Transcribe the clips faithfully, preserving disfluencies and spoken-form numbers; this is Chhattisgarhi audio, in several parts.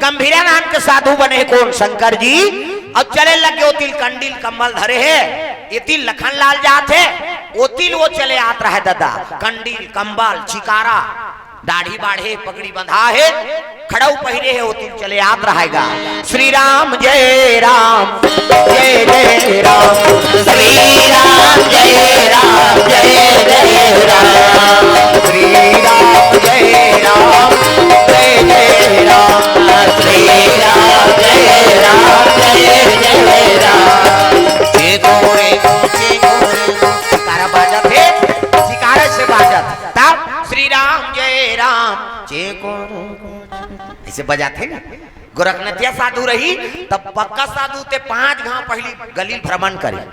गंभीरा नाम के साधु बने हे कोन? शंकर जी। अउ चले लगे, ओतिल कंडील कंबल धरे हे, एतिल लखन लाल जात हे, ओतिल वो चले आत रहे ददा, कंडील कंबल चिकारा, दाढ़ी बाढ़े, पगड़ी बंधा हे, खड़ऊ पहिरे हे, ओतिल चले आत रहेगा। श्री राम जय राम, जय जय राम, श्री राम जय राम, जय जय राम, श्री राम जय राम, जय जय राम, श्री राम जय राम, जय जय राम। चेको रे को, चेको रे को। चिकारा बाजत हे, चिकारे से बाजत। तब श्री राम जय राम, चेको रे को, ऐसे बजात हे ना। गोरखनथिया साधु रही, तब पक्का साधु ते पांच घांव पहिली गली भ्रमण करे।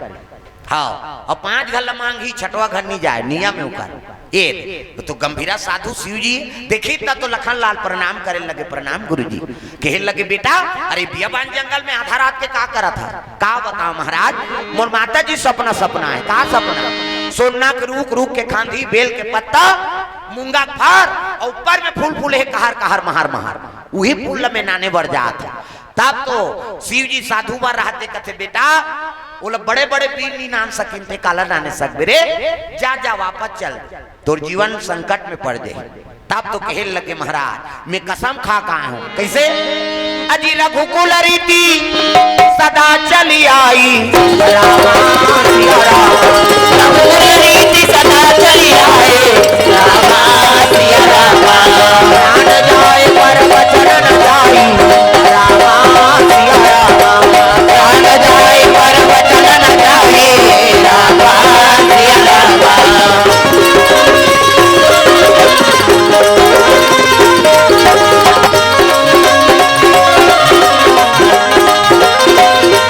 हाँ, अउ पांच घर ल मांगही, छठवा घर नहीं जाए, नियम हे ओकर। ए, तो गंभीरा साधु शिव जी देखी, तब तो लखन लाल प्रणाम करे लगे, "प्रणाम गुरु जी।" कहे लगे, "बेटा, अरे बियाबान जंगल में आधा रात के का करत हे?" "का बताओ महाराज, मोर माता जी सपना सपना हे।" "का सपना?" "सोना के रूख, रूख के खांधी, बेल के पत्ता, मूंगा के फर, अउ ऊपर में फूल फूले हे, कहर कहर, महार महार, उही फूल ल में नाने बर जात हे।" तब तो शिव जी साधु बर रहते, कथे, "बेटा, ओला बड़े बड़े बीर नी नान सकिन, ते काला नाने सकबे रे? जा, जा, वापस चल, तोर जीवन संकट में पड़ जाही।" तब तो कहे लगे महाराज, "मैं कसम खा के आए हूँ।" कैसे? "अजी रघुकुल रीति सदा चली आई।" रामा सिया राम। "रघुकुल रीति सदा चली आई।" रामा सिया राम। प्राण जाए पर वचन न जाई। रामा सिया राम। प्राण जाए पर वचन न जाई। रामा सिया राम।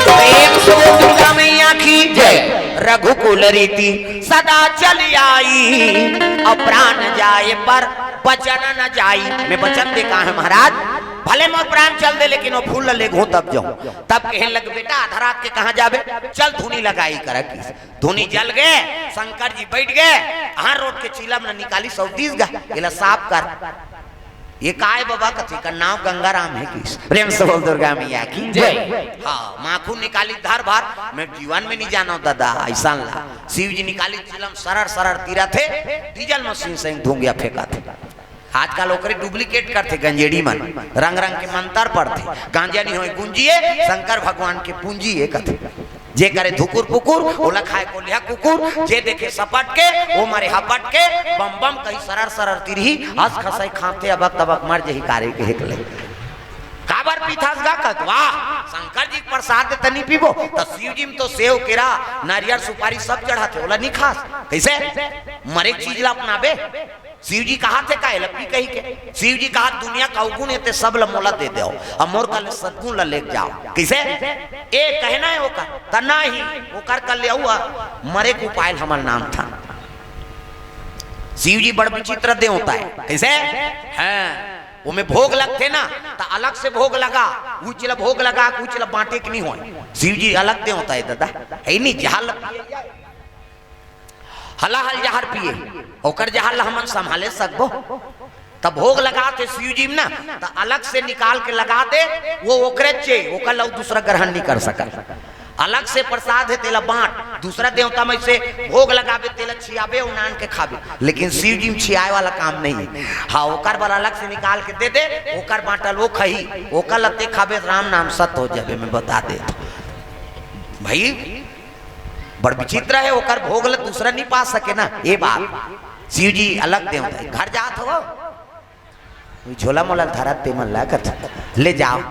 प्रेम से बोल दुर्गा मैया की जय। रघुकुल रीति सदा चली आई, अउ प्राण जाए पर वचन न जाई। मैं वचन दे के आए हूँ महाराज, भले मोर प्राण चल दे, लेकिन वो फूल ल लेगहूँ तब जाहूँ। तब कहे लगे, "बेटा, आधा रात के कहाँ जाबे? चल धुनी लगाई करा।" किस धुनी जल गे, शंकर जी बैठ गे, हर रोट के चीलम ल निकालिस अउ दीस गा, "एला साफ कर।" "ये काय बबा?" कथे, "एकर नाव गंगाराम हे।" किस प्रेम से बोल दुर्गा मैया की जय। हाँ, माखुन निकालिस धर भर, "मैं जीवन में नहीं जानव ददा, अइसन ला।" शिव जी निकालिस चीलम, सरर सरर तीरत हे, डीजल मशीन से धुंगिया फेंकत हे। आजकल ओकरे duplicate करथे गंजेड़ी मन, रंग रंग के मंतर पढ़थे, "गांजा नहीं होय गुंजिए, शंकर भगवान के पूंजी ए," कथे। "जे करे धुकुर पुकुर, ओला खाए कोलिहा कुकुर, जे देखे सपट के, ओ मरे हपट के, बम बम कही सरर सरर तिरही, हंस खसई खांथे अबक तबक मर जही कारे के हेकले।" "काबर पीथस गा?" कत, "वाह, शंकर जी के प्रसाद त नहीं पीबो।" त शिव जी में तो सेव, केरा, नारियल, सुपारी सब चढ़ाथे, ओला नहीं खास। कैसे? मरे के चीज ला अपनाबे। शिव जी कहाथे का एला पी कही के? शिव जी कहा, "दुनिया के अवगुण हे ते सब ल मोला दे देव, अउ मोर कर ले सदगुण ल लेके जाव।" कइसे? ए कहना हे ओकर, त नाही, ओकर कर ले अउ मरे के उपाय ल हमर नाम था। शिव जी बड़ विचित्र देवता हे। कइसे? हाँ, ओमे भोग लगथे ना, त अलग से भोग लगा, उच ल भोग लगा, उच ल बांटे के नहीं होय। शिव जी अलग देवता हे दादा, हे नहीं जहर ल हलाहल जहर पिए, ओकर जहर ला हमन संभाले सकबो? त भोग लगाथे शिव जी में ना, त अलग से निकाल के लगा दे, वो ओकरे चे, ओकर ला दूसरा ग्रहण नहीं कर सकत। अलग से प्रसाद हे, तेला बांट, दूसरा देवता में से भोग लगाबे, तेला छियाबे, अउ नान के खाबे, लेकिन शिव जी में छियाए वाला काम नहीं हे। हाँ, ओकर बर अलग से निकाल के दे दे, ओकर बांटल वो खही, ओकर लते खाबे, राम नाम सत हो जाबे, मैं बता दे भाई। बड़ विचित्र हे, ओकर भोग ल दूसरा नहीं पा सके ना। ये बात शिव जी अलग देवता हे। घर जात हो, झोला मोला धरत ते मन ला कथ, ले जाव।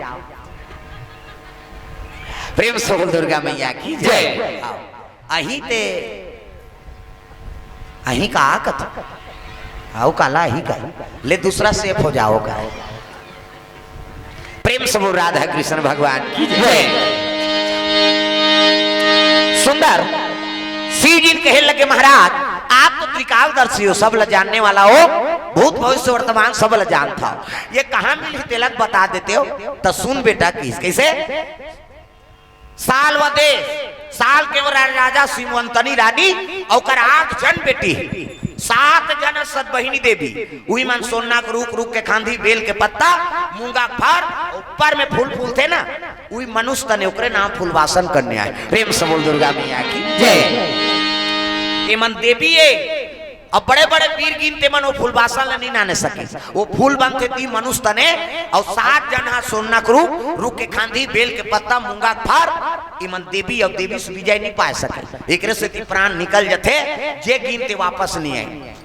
प्रेम से बोल दुर्गा मैया की जय। आओ। अही ते, अही का कथ, आओ काला अही का, ले दूसरा safe हो जाव का। प्रेम से बोल राधा कृष्ण भगवान की जय। सुंदर शिव जी कहे लगे, महाराज, आप तो त्रिकालदर्शी हो, सब ल जानने वाला हो, भूत भविष्य वर्तमान सब ल जानता हो, ये कहाँ मिलही तेला बता देते हो। त सुन बेटा, किस कैसे साल व देश, साल के वो रा-, राजा सिमवंतनी रानी, अउ ओकर आठ झन बेटी हे। सात जन सतबहिनी देवी, उही मन सोना के रूख, रूख के खांधी, बेल के पत्ता, मूंगा के फर, ऊपर में फूल फूलथे ना, उही मनुष्य तने ओकरे नाम फूलवासन करने आए। प्रेम से बोल दुर्गा मैया की जय। ये मन देवी ए, अब बड़े-बड़े वीर गिन ते मन वो फूलवासन ल नहीं नाने सके। वो फूल बनथे ती मनुष्य तने, अउ सात जन हा सोना के रूख, रूख के खांधी, बेल के पत्ता, मूंगा के फर, इमन देवी अउ देवी से विजय नहीं पाए सके। एकरे सेती प्राण निकल जथे, जे गिन ते वापस नहीं आए।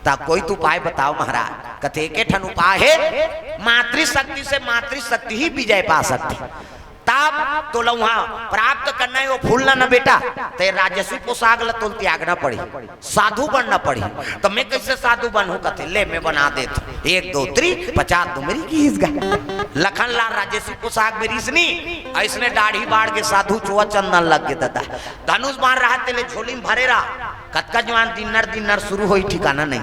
त कोई तो उपाय बताओ महाराज। कथे, "एके ठन उपाय हे, मातृशक्ति से मातृशक्ति ही विजय पा सकथे।" तब तोला उहाँ प्राप्त करना हे वो फूल ला ना बेटा, ते राजस्वी पोशाक ला तोल त्यागना पड़ही, साधु बनना पड़ही। त मैं कैसे साधु बनहूँ? कथे, "ले मैं बना देत हूँ, एक दो तीन पचास दो मेरी कीस गा।" लखन लाल राजस्वी पोशाक में रिसनी, अइसने दाढ़ी बाढ़ के साधु चोआ चंदन लग गे ददा। धनुष बाण रहा तेले झोली में भरे रहा, कतका जवान दिन्नर दिन्नर शुरू होई ठिकाना नहीं।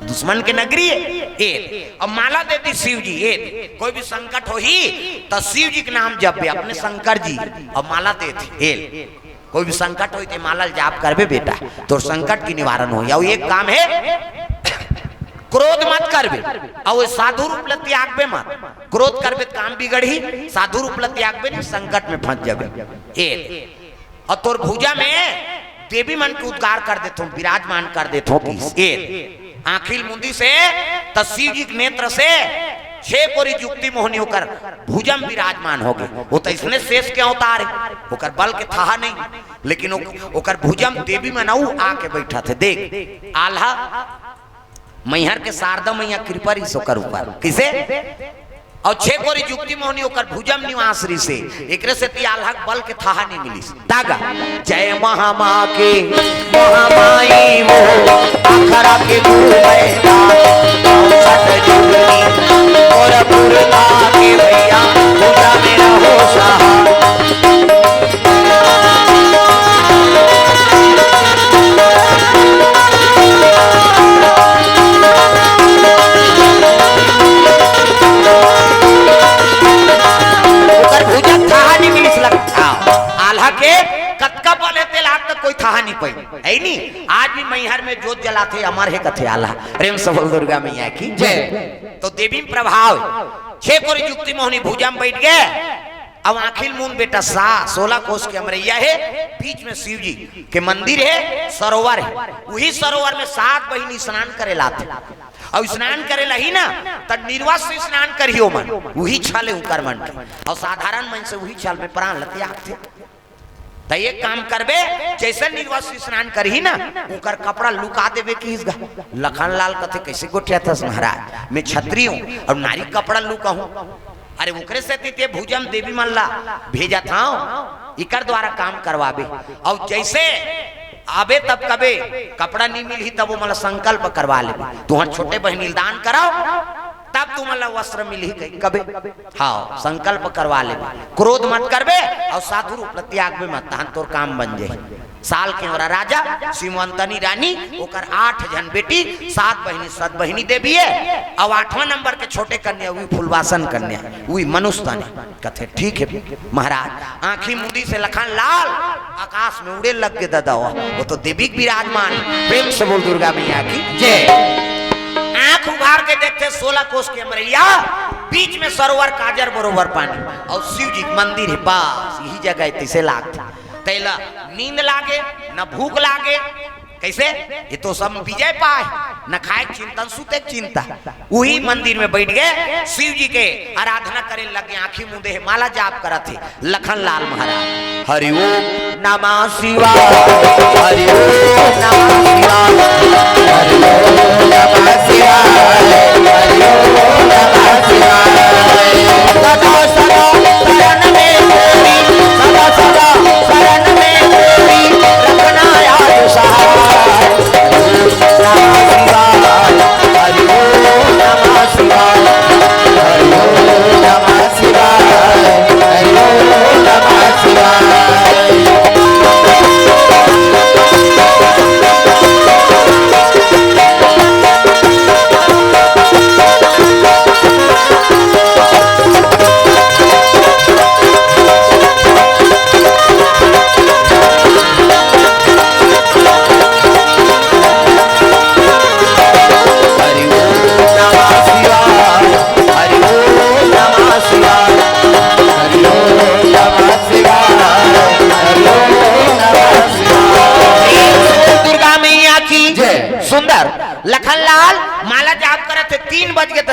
दुश्मन के नगरी हे। ए, अब माला दे दी शिव जी, ए, कोई भी संकट होही त शिव जी के नाम जपबे, अपने शंकर जी, अब माला दे दी, ए, कोई भी संकट होही त माला ल जाप करबे बेटा, तोर संकट की निवारण होही। अउ एक काम हे, क्रोध मत करबे, अउ साधु रूप ल त्यागबे मत। क्रोध करबे त काम बिगड़ही, साधु रूप ल त्यागबे नहीं, संकट में फंस जाबे। ए, अउ तोर भुजा में देवी मन के उद्गार कर देथों, विराजमान कर देथों कि ए आँखी ल मुंदी से त शिव जी के नेत्र से छे कोरी जुगति मोहनी ओकर भुजा म विराजमान होगे। वो त इसने शेष के अवतार हे, ओकर बल के थाहा नहीं, लेकिन ओ-, ओकर भुजा म देवी मन अउ आके बैठथे। देख आल्हा मैहर के शारदा मैया कृपा रिहिस ओकर ऊपर। किसे? अउ छे कोरी जुगति मोहनी ओकर भुजा म निवास रिहिसे। एकरे सेती आल्हा के बल के थाहा नइ मिलिस। तागा, जय महामाँ के, महामाई वो, अखरा के गुरु बैठा, सत जुगनी, मोर पुरता के भैया, भुजा में रहो सहा। ओकर भुजा थाहा नइ मिलिस लगत। हाँ, आल्हा के कतका बल हे तेला आज तक कोई थाहा नइ पाई, हे नी? आज भी मैहर में जोत जलाथे, अमर हे कथे आल्हा। प्रेम से बोल दुर्गा मैया की जय। तो देवी में प्रभाव, छे कोरी जुगति मोहनी भुजा में बैठ गे। अब आँखी ल मूंद बेटा, सा सोलह कोस के अमरैया हे, बीच में शिव जी के मंदिर हे, सरोवर हे। उही सरोवर में सात बहिनी स्नान करे ल आथे। अउ स्नान करे ल आही ना, त निर्वस्त्र स्नान करही ओमन, उही छल हे उंकर मन के। अउ साधारण मन से उही छल में प्राण ल त्यागथे। त एक काम करबे, जइसे निर्वस्त्र स्नान करही ना, उंकर कपड़ा लुका देबे किहिस गा। लखन लाल कथे, "कइसे गोठियाथस महाराज, मैं छत्री हूँ अउ नारी कपड़ा लुकाहूँ?" अरे ओकरे सेती ते भुजा म देवी मन ला भेजत हंव, इकर द्वारा काम करवाबे। अउ जइसे आबे तब कबे कपड़ा नइ मिलही, तब ओमन ला संकल्प करवा लेबे, "तुंहर छोटे बहिनी ल दान करव, तब तुमन ला वस्त्र मिलही," कहि कबे। हाँ, संकल्प करवा लेबे, क्रोध मत करबे अउ साधु रूप ल त्यागबे मत, तहन तोर काम बन जाही। साल के ओरा राजा, सिमवंतनी रानी, ओकर आठ झन बेटी, सात बहिनी, सत बहिनी देवी हे, अउ आठवां नंबर के छोटे कन्या, उही फुलवासन कन्या, उही मनुष्य तन हे। कथे, "ठीक हे महाराज।" आँखी मुंदी से लखन लाल आकाश में उड़े लग गे ददा, वो तो देवी के विराजमान। प्रेम से बोल दुर्गा मैया की जय। आँख उघार के देखथे सोलह कोस के अमरैया, बीच में सरोवर काजर बरोबर पानी, अउ शिव जी के मंदिर हे, बस इही जगह हे, तइसे लागथे। तेला नींद लागे, न भूख लागे, कइसे? ये तो सब विजय पाय, न खाए के चिंता, न सूते के चिंता। उही मंदिर में बैठ गे, शिव जी के आराधना करे लगे, आँखी मूंदे हे, माला जाप करत हे लखन लाल महाराज। हरि ओम नमः शिवाय, हरि ओम नमः शिवाय, हरि ओम नमः शिवाय, हरि ओम नमः शिवाय। सदा सदा शरण में तेरी, सदा सदा शरण में तेरी, रखना याद सहाय।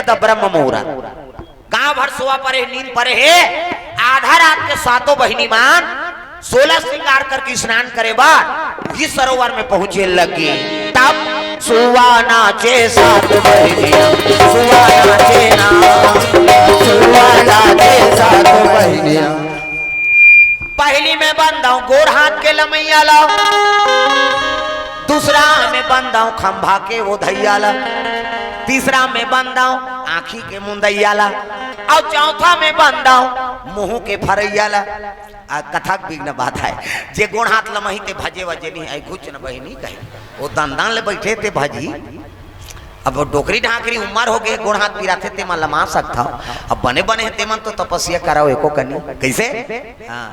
त ब्रह्म मुहूर्त। गांव भर सोवा परे, नींद परे हे। आधा रात के सातों बहिनी मन सोलह श्रृंगार करके स्नान करे बर इस सरोवर में पहुंचे लगे। तब सुवा नाचे सात बहिनिया, सुवा नाचे ना, सुवा नाचे सात बहिनिया। पहली में बंदाऊं गोड़ हाथ के लमैया ला, दूसरा में बंदाऊं खंभा के वो धैया ला, तीसरा में बंदाऊं आंखी के मुंदैया ला, और चौथा में बंदाऊं मुंह के फरैया ला। आ, कथा के बिघ्न बात है, जे गोड़ हाथ लमही ते भजे वजे नहीं, आई घुच न बही नहीं कही, वो दन दन ले बैठे ते भजी। अब वो डोकरी ढाकरी उम्र हो गए, गोड़ हाथ पिराथे, ते मन लमा सकता। अब बने बने हैं, ते मन तो तपस्या कराओ एको कनी। कैसे? हाँ,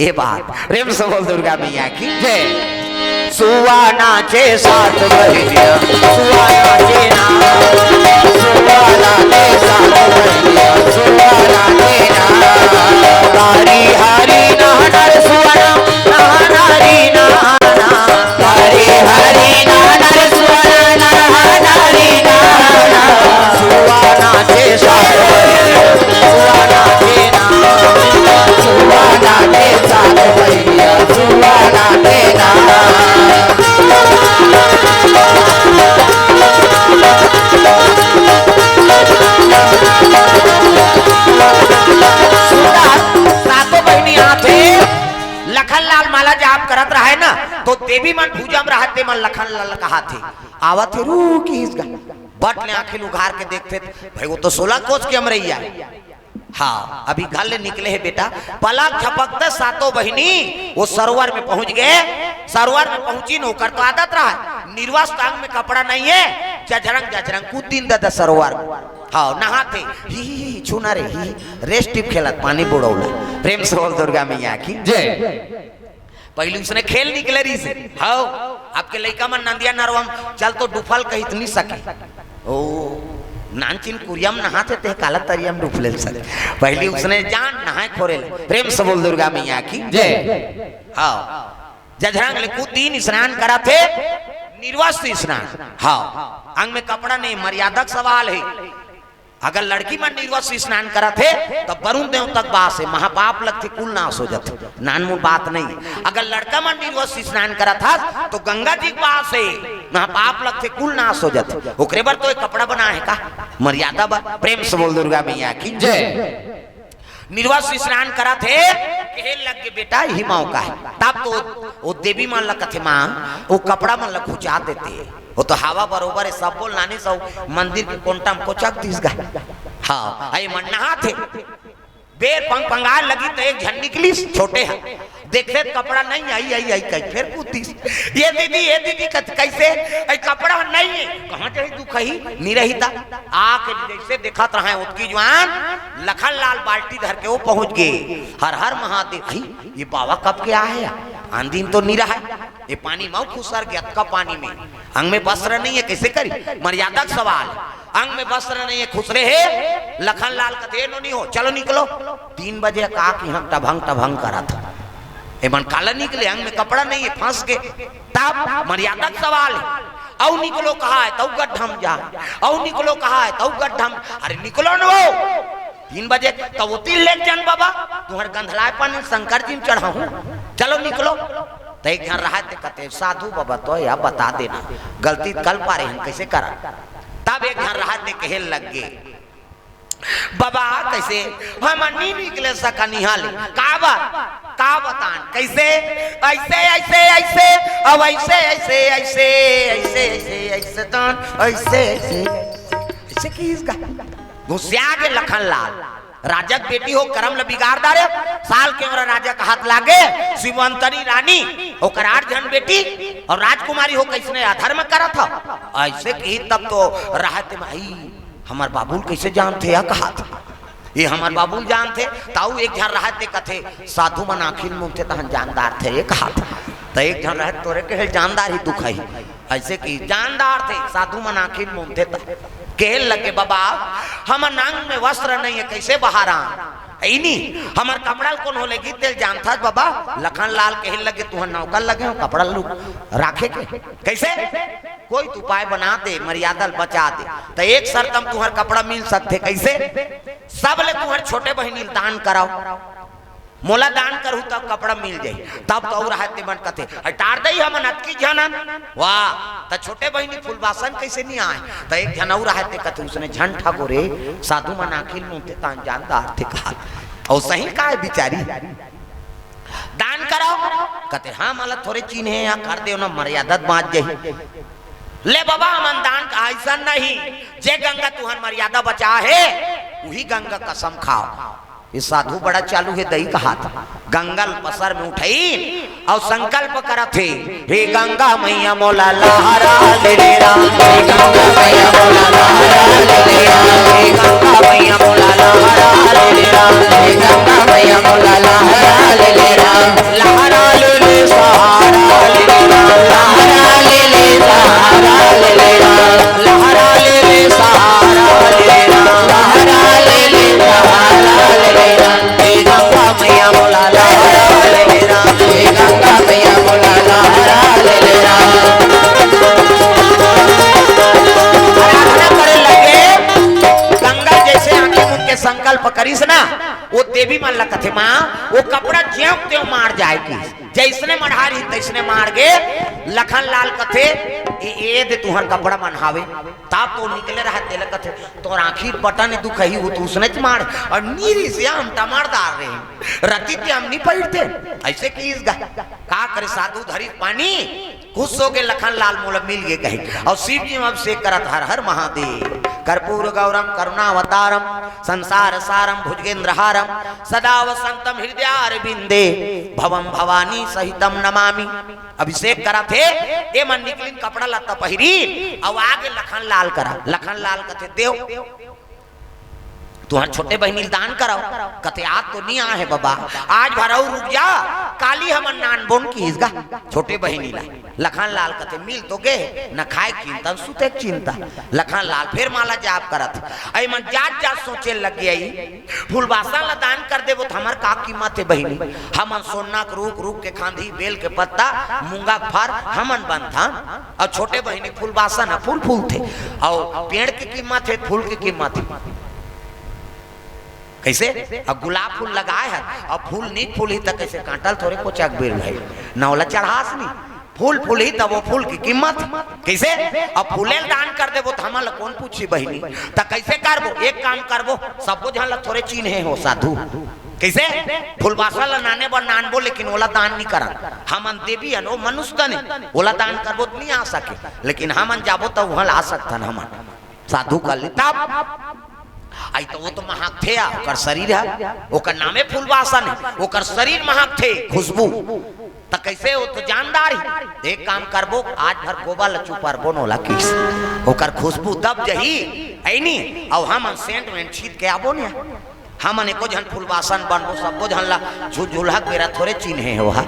ये बात। प्रेम से बोल दुर्गा मैया की जय। सुवा नाचे सात बहिनिया, सुवा नाचे ना, सुवा नाचे सात बहिनिया, सुवा नाचे ना। तारी हारी ना नर सुवना, ना नारी ना, ना। तारी हारी ना नर सुवना, ना नारी ना, ना। सुवा नाचे सात बहिनिया, सुवा नाचे ना, सुवा नाचे सात बहिनिया, सुवा नाचे ना। सुंदर, सातों बहिनी आथे, लखन लाल माला जाप करत रहे ना, तो देवी मन पूजा में रहते मन लखन लाल कहाथे, आवत हे रू की हिस गा। बट ले आंखी उघार के देखते, भाई वो तो सोलह कोस के अमरैया है। हाँ, अभी घर ले निकले हे बेटा, पलक झपकते सातों बहिनी वो सरोवर में पहुंच गए। सरोवर में पहुंची न, ओकर तो आदत रहा, निर्वस्त्र अंग में कपड़ा नहीं है, जझरंग जझरंग कूद दिन दे सरोवर में। हाँ, नहाथे, ही, ही, ही, छूना रे, ही, रेस टिप खेलत पानी बुड़ौला। प्रेम से बोल दुर्गा मैया की जय। पहले उसने खेल निकले रही से। हाव, आपके लइका मन नंदिया नरवा म चल तो डुफल कहित नहीं सके। ओ, नानचिन कुरिया म नहाथे ते काला तरिया म डुफले सके। पहले उसने जान नहाए खोरे ले। प्रेम से बोल दुर्गा मैया की जय। हाव, जझरंग ले कूद दिन स्नान कराथे, निर्वस्त्र स्नान। हाव, अंग में कपड़ा नहीं, मर्यादा के सवाल है। अगर लड़की मन निर्वस्त्र स्नान करत हे, त वरुण देव तक बास हे, महापाप लगथे, कुल नाश हो जाथे, नानमुन बात नहीं। अगर लड़का मन निर्वस्त्र स्नान करत हस, तो गंगा जी के बास हे, महापाप लगथे, कुल नाश हो जाथे। ओकरे बर तो एक कपड़ा बना है का, मर्यादा बर। प्रेम से बोल दुर्गा मैया की जय। निर्वस्त्र स्नान करत हे, कहे लग गे, "बेटा, यही मौका है।" तब तो वो देवी मन ला कथे, "माँ, वो कपड़ा मन ला घुचा देते।" वो तो हवा बरोबर है, सब बोल नानी सब मंदिर के कोंटा म कोचक दिस गा। हाँ, आई मन नहाथे। बेर पंग पंगार लगी तो एक झन निकलिस, छोटे हा। देखते त कपड़ा नहीं, आई, आई, आई, कही, फिर कूद दिस। "ये दीदी, ये दीदी," कथ, "कैसे?" "आई कपड़ा नहीं है।" "कहाँ जाही दुखही?" "नहीं रही ता।" आके जैसे देखत रहे, ओतकी जुआन लखन लाल बाल्टी धर के वो पहुंच गए। "हर हर महादेव।" "आई, ये बाबा कब के आए हे? आन दिन तो नहीं रहा है।" ये पानी म खुसर गे, अतका पानी में, अंग में वस्त्र नहीं है, कैसे करी? मर्यादा के सवाल। अंग में वस्त्र नहीं है, खुसरे हे। लखन लाल कथे, "नो नहीं हो, चलो निकलो।" तीन बजे का कि हम टभंग टभंग करत हन। ए मन काला निकले, अंग में कपड़ा नहीं है, फंस गए। तब मर्यादा के सवाल है। "अउ निकलो कहा है, तउ गड्ढम जा, अउ निकलो कहा है, तउ गड्ढम।" अरे निकलो न वो। तीन बजे त ओती लेग जान बाबा, तुहर गंधलाय पानी शंकर जी म चढ़ाहूं, चलो निकलो। त एक झन रहय ते कथे, "साधु बाबा, तो या बता देना, गलती कल पारे हन, कैसे करा?" तब एक झन रहय ते कहे लग गे, "बाबा, कैसे हम नी निकले सकन इहां ले?" "का बा, का बतान, कैसे?" "ऐसे, ऐसे, ऐसे, अब ऐसे, ऐसे, ऐसे, ऐसे, ऐसे, ऐसे, तान, ऐसे, ऐसे, ऐसे किस का?" घुसिया गे लखन लाल। राजा के बेटी हो, करम ल बिगाड़ डारे। साल के उम्र राजा के हाथ लागे, शिवंतरी रानी, ओकर आठ झन बेटी और राजकुमारी हो, कैसने अधर्म करत ह। ऐसे की तब तो रहत म, "आई, हमर बाबू ल कैसे जानथे या कहात? ये हमर बाबू ल जानथे।" ताऊ एक झन रहत ते कथे, "साधु मन आँखी ल मूंदथे तहन जानदार थे ये कहात।" त एक झन रहत तोरे कहे जानदार ही दुख ही। ऐसे की जानदार थे, साधु मन आँखी ल मूंदथे त कहे लगे, "बाबा, हमर अंग में वस्त्र नहीं है, कैसे बाहर आ?" अइनी, हमर कपड़ा ल कोन हो लेगी, तेल जानथस बाबा? लखन लाल कहे लगे, तुहर नौकर लगे हो कपड़ा ल राखे के? कइसे? कोई तो उपाय बना दे, मर्यादा ल बचा दे। त एक शर्त म तुहर कपड़ा मिल सकथे। कइसे? सब ले तुहर छोटे बहिनी ल दान कराओ, मोला दान करहू तब कपड़ा मिल जाही। तब तो अउ रहय ते मन कथे, "अरे टार दई, हमन अतकी झन हन।" वाह, त छोटे बहिनी फूलबासन कइसे नइ आय? त एक झन अउ रहय ते कथे, "उसने झन ठगो रे, साधु मन आँखी ल मूंदथे तान जानदार थे कहा।" अउ सही काय बिचारी, दान कराओ। कथे, "हाँ, मोला थोरे चिन्हे या कर देव ना, मर्यादा बाँच जाही।" ले बाबा, हमन दान का अइसन नहीं, जे गंगा तुहर मर्यादा बचा हे, उही गंगा कसम खाओ। ये साधु बड़ा चालू हे दई कहात। गंगा ल पसर में उठई अउ संकल्प करत हे, "हे गंगा मैया मोला लहरा ले ले राम, हे गंगा मैया मोला लहरा ले ले राम, हे गंगा मैया मोला लहरा ले ले राम, हे गंगा मैया मोला लहरा ले ले राम, लहरा ले ले सहारा ले ले राम, लहरा ले ले सहारा ले ले राम, लहरा ले ले सहारा ले ले राम, लहरा ले ले सहारा ले ले राम।" हे गंगा मैया मोला लहरा ले ले राम, हे गंगा मैया मोला लहरा ले ले राम। आराधना करे लगे, गंगा जइसे आंखी मूंद के संकल्प करिस ना, वो देवी मन ल कथे, "माँ, वो कपड़ा ज्यों त्यों माड़ जाय कि।" जइसने मढ़ारी तइसने माड़ गे। लखन लाल कथे, "ए, ए दे तुहर कपड़ा मन हावे।" तब तो निकले रहय तेला कथे, "तोर आँखी बटन दुखही, वो तो उसने च माड़।" अउ नीरी से हम टमारदार रहे, रति ते हम नइ पहिरते। अइसे किहिस गा। का करे साधु धरिस पानी, खुश हो गे लखन लाल मोला मिल गे कहे। अउ शिव जी म अभिषेक करत, "हर हर महादेव, कर्पूर गौरम करुणावतारम, संसार सारम भुजगेंद्र हारम, सदा वसंतम हृदयारविंदे, भवम भवानी सहितम नमामि।" अभिषेक करत हे, ए मन निकलिन कपड़ा लत्ता पहिरी, अउ आगे लखन लाल करा। लखन लाल कथे, "देव, तुहर छोटे बहिनी ल दान कराओ।" कथे, "आज तो नइ आहे बाबा, आज भर अउ रुक जा, काली हमन नानबोन," किहिस गा छोटे बहिनी ला। लखन लाल कथे, "मिल तो गे, न खाय के चिंता, न सुते के चिंता।" लखन लाल फेर माला जाप करत हे। अइ मन जात जात सोचे लग गे, फूलबासन ला दान कर देबो त हमर का कीमत हे बहिनी? हमन सोन्ना के रूख, रूख के खांधी, बेल के पत्ता, मूंगा के फर हमन बनथन, अउ छोटे बहिनी फूलबासन ह फूल फूलथे, अउ पेड़ के कीमत हे, फूल के कीमत हे। कइसे? अब गुलाब फूल लगाय हस, अब फूल नीक फूलही त कइसे कांटा ल थोरे कोचक बेर भाई, न ओला चढ़ास नी। फूल फूलही तब वो फूल के कीमत। कइसे? अब फूले ल दान कर देबो त हमन ल कोन पूछही बहिनी? त कइसे करबो? एक काम करबो, सबो झन ल थोरे चिन्हे हो साधु। कइसे? फूलबासन ल नाने बर नानबो, लेकिन ओला दान नी करन। हमन देवी हन, ओ मनुष्य तन ए, ओला दान करबो त नी आ सके, लेकिन हमन जाबो त उहां ल आ सकथन हमन। साधु कर ले तब। अई तो वो तो महकथे, ओकर शरीर हे, ओकर नामे फूलबासन हे, ओकर शरीर महकथे, खुशबू। त कइसे वो तो जानदार हे। एक काम करबो, आज भर गोबर ल चुपरबो न ओला किस। ओकर खुशबू दब जही, अइनी, अउ हमन सेंट वेंट छीत के आबो न। हमन एको झन फूलबासन बनबो, सबो झन ला झुलझुलहा के बेरा थोरे चिन्हे हो हा।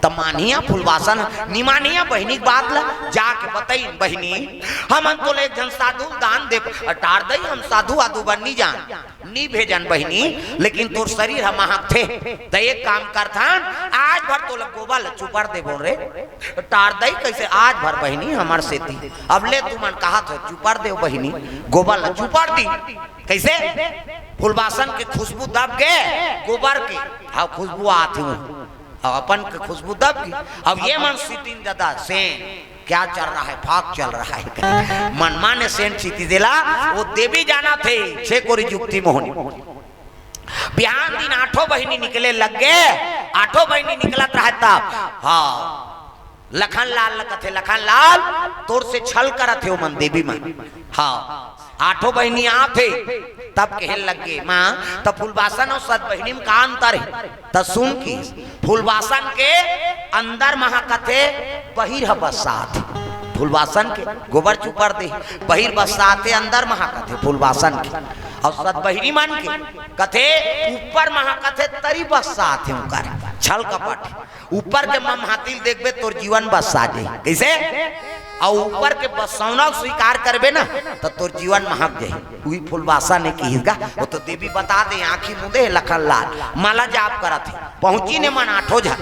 त मानिया फूलबासन, नी मानिया बहिनी के बात ला, जाके बतई, "बहिनी, हमन तो ले एक झन साधु ल दान देब।" "अरे टार दई, हम साधु आधु बर नी जान, नी भेजन बहिनी, लेकिन तोर शरीर ह महकथे, त एक काम करथन, आज भर तोला गोबर ल चुपर देबो रे।" "टार दई कइसे आज भर बहिनी हमर सेती?" "अब ले तुमन कहत हो चुपर देव बहिनी, गोबर ल चुपर दी।" कइसे? फूलबासन के खुशबू दब गे, गोबर के, हां, खुशबू आत हे, हां, अपन के खुशबू दब गे। अब ये मन सीटिन ददा, सेंट, क्या चल रहा है, फाग चल रहा है। मनमाने सेंट सीटी देला, वो देवी जानथे, छे कोरी जुक्ति मोहनी। बिहान दिन आठों बहिनी निकले लग गे, आठों बहिनी निकलत रहय तब, हां, लखन लाल ल कथे, "लखन लाल, तोर से छल करत हे ओमन देवी मन।" हां, आठों बहिनी आत हे, तब कहे लग गे, "मां, त फूलबासन अउ सत बहिनी म का अंतर हे?" त सुन किस, फूलबासन के अंदर महकथे, बहिर ह बस्सात। फूलबासन के गोबर चुपर दे, बहिर बस्सात हे, अंदर महकथे फूलबासन के। अउ सत बहिनी मन के कथे, ऊपर महकथे, तरी बस्सात हे, ओकर छल कपट। ऊपर के ममहाती ल देखबे, तोर जीवन बस्सा जाही। कइसे? अउ ऊपर के बसौना स्वीकार करबे ना, त तोर जीवन महक जाही। उही फुलबासन ए किहिस गा, ओ तो देवी बता दे, आँखी मुंदे हे लखन लाल, माला जाप करत हे, पहुंचिन एमन आठो झन,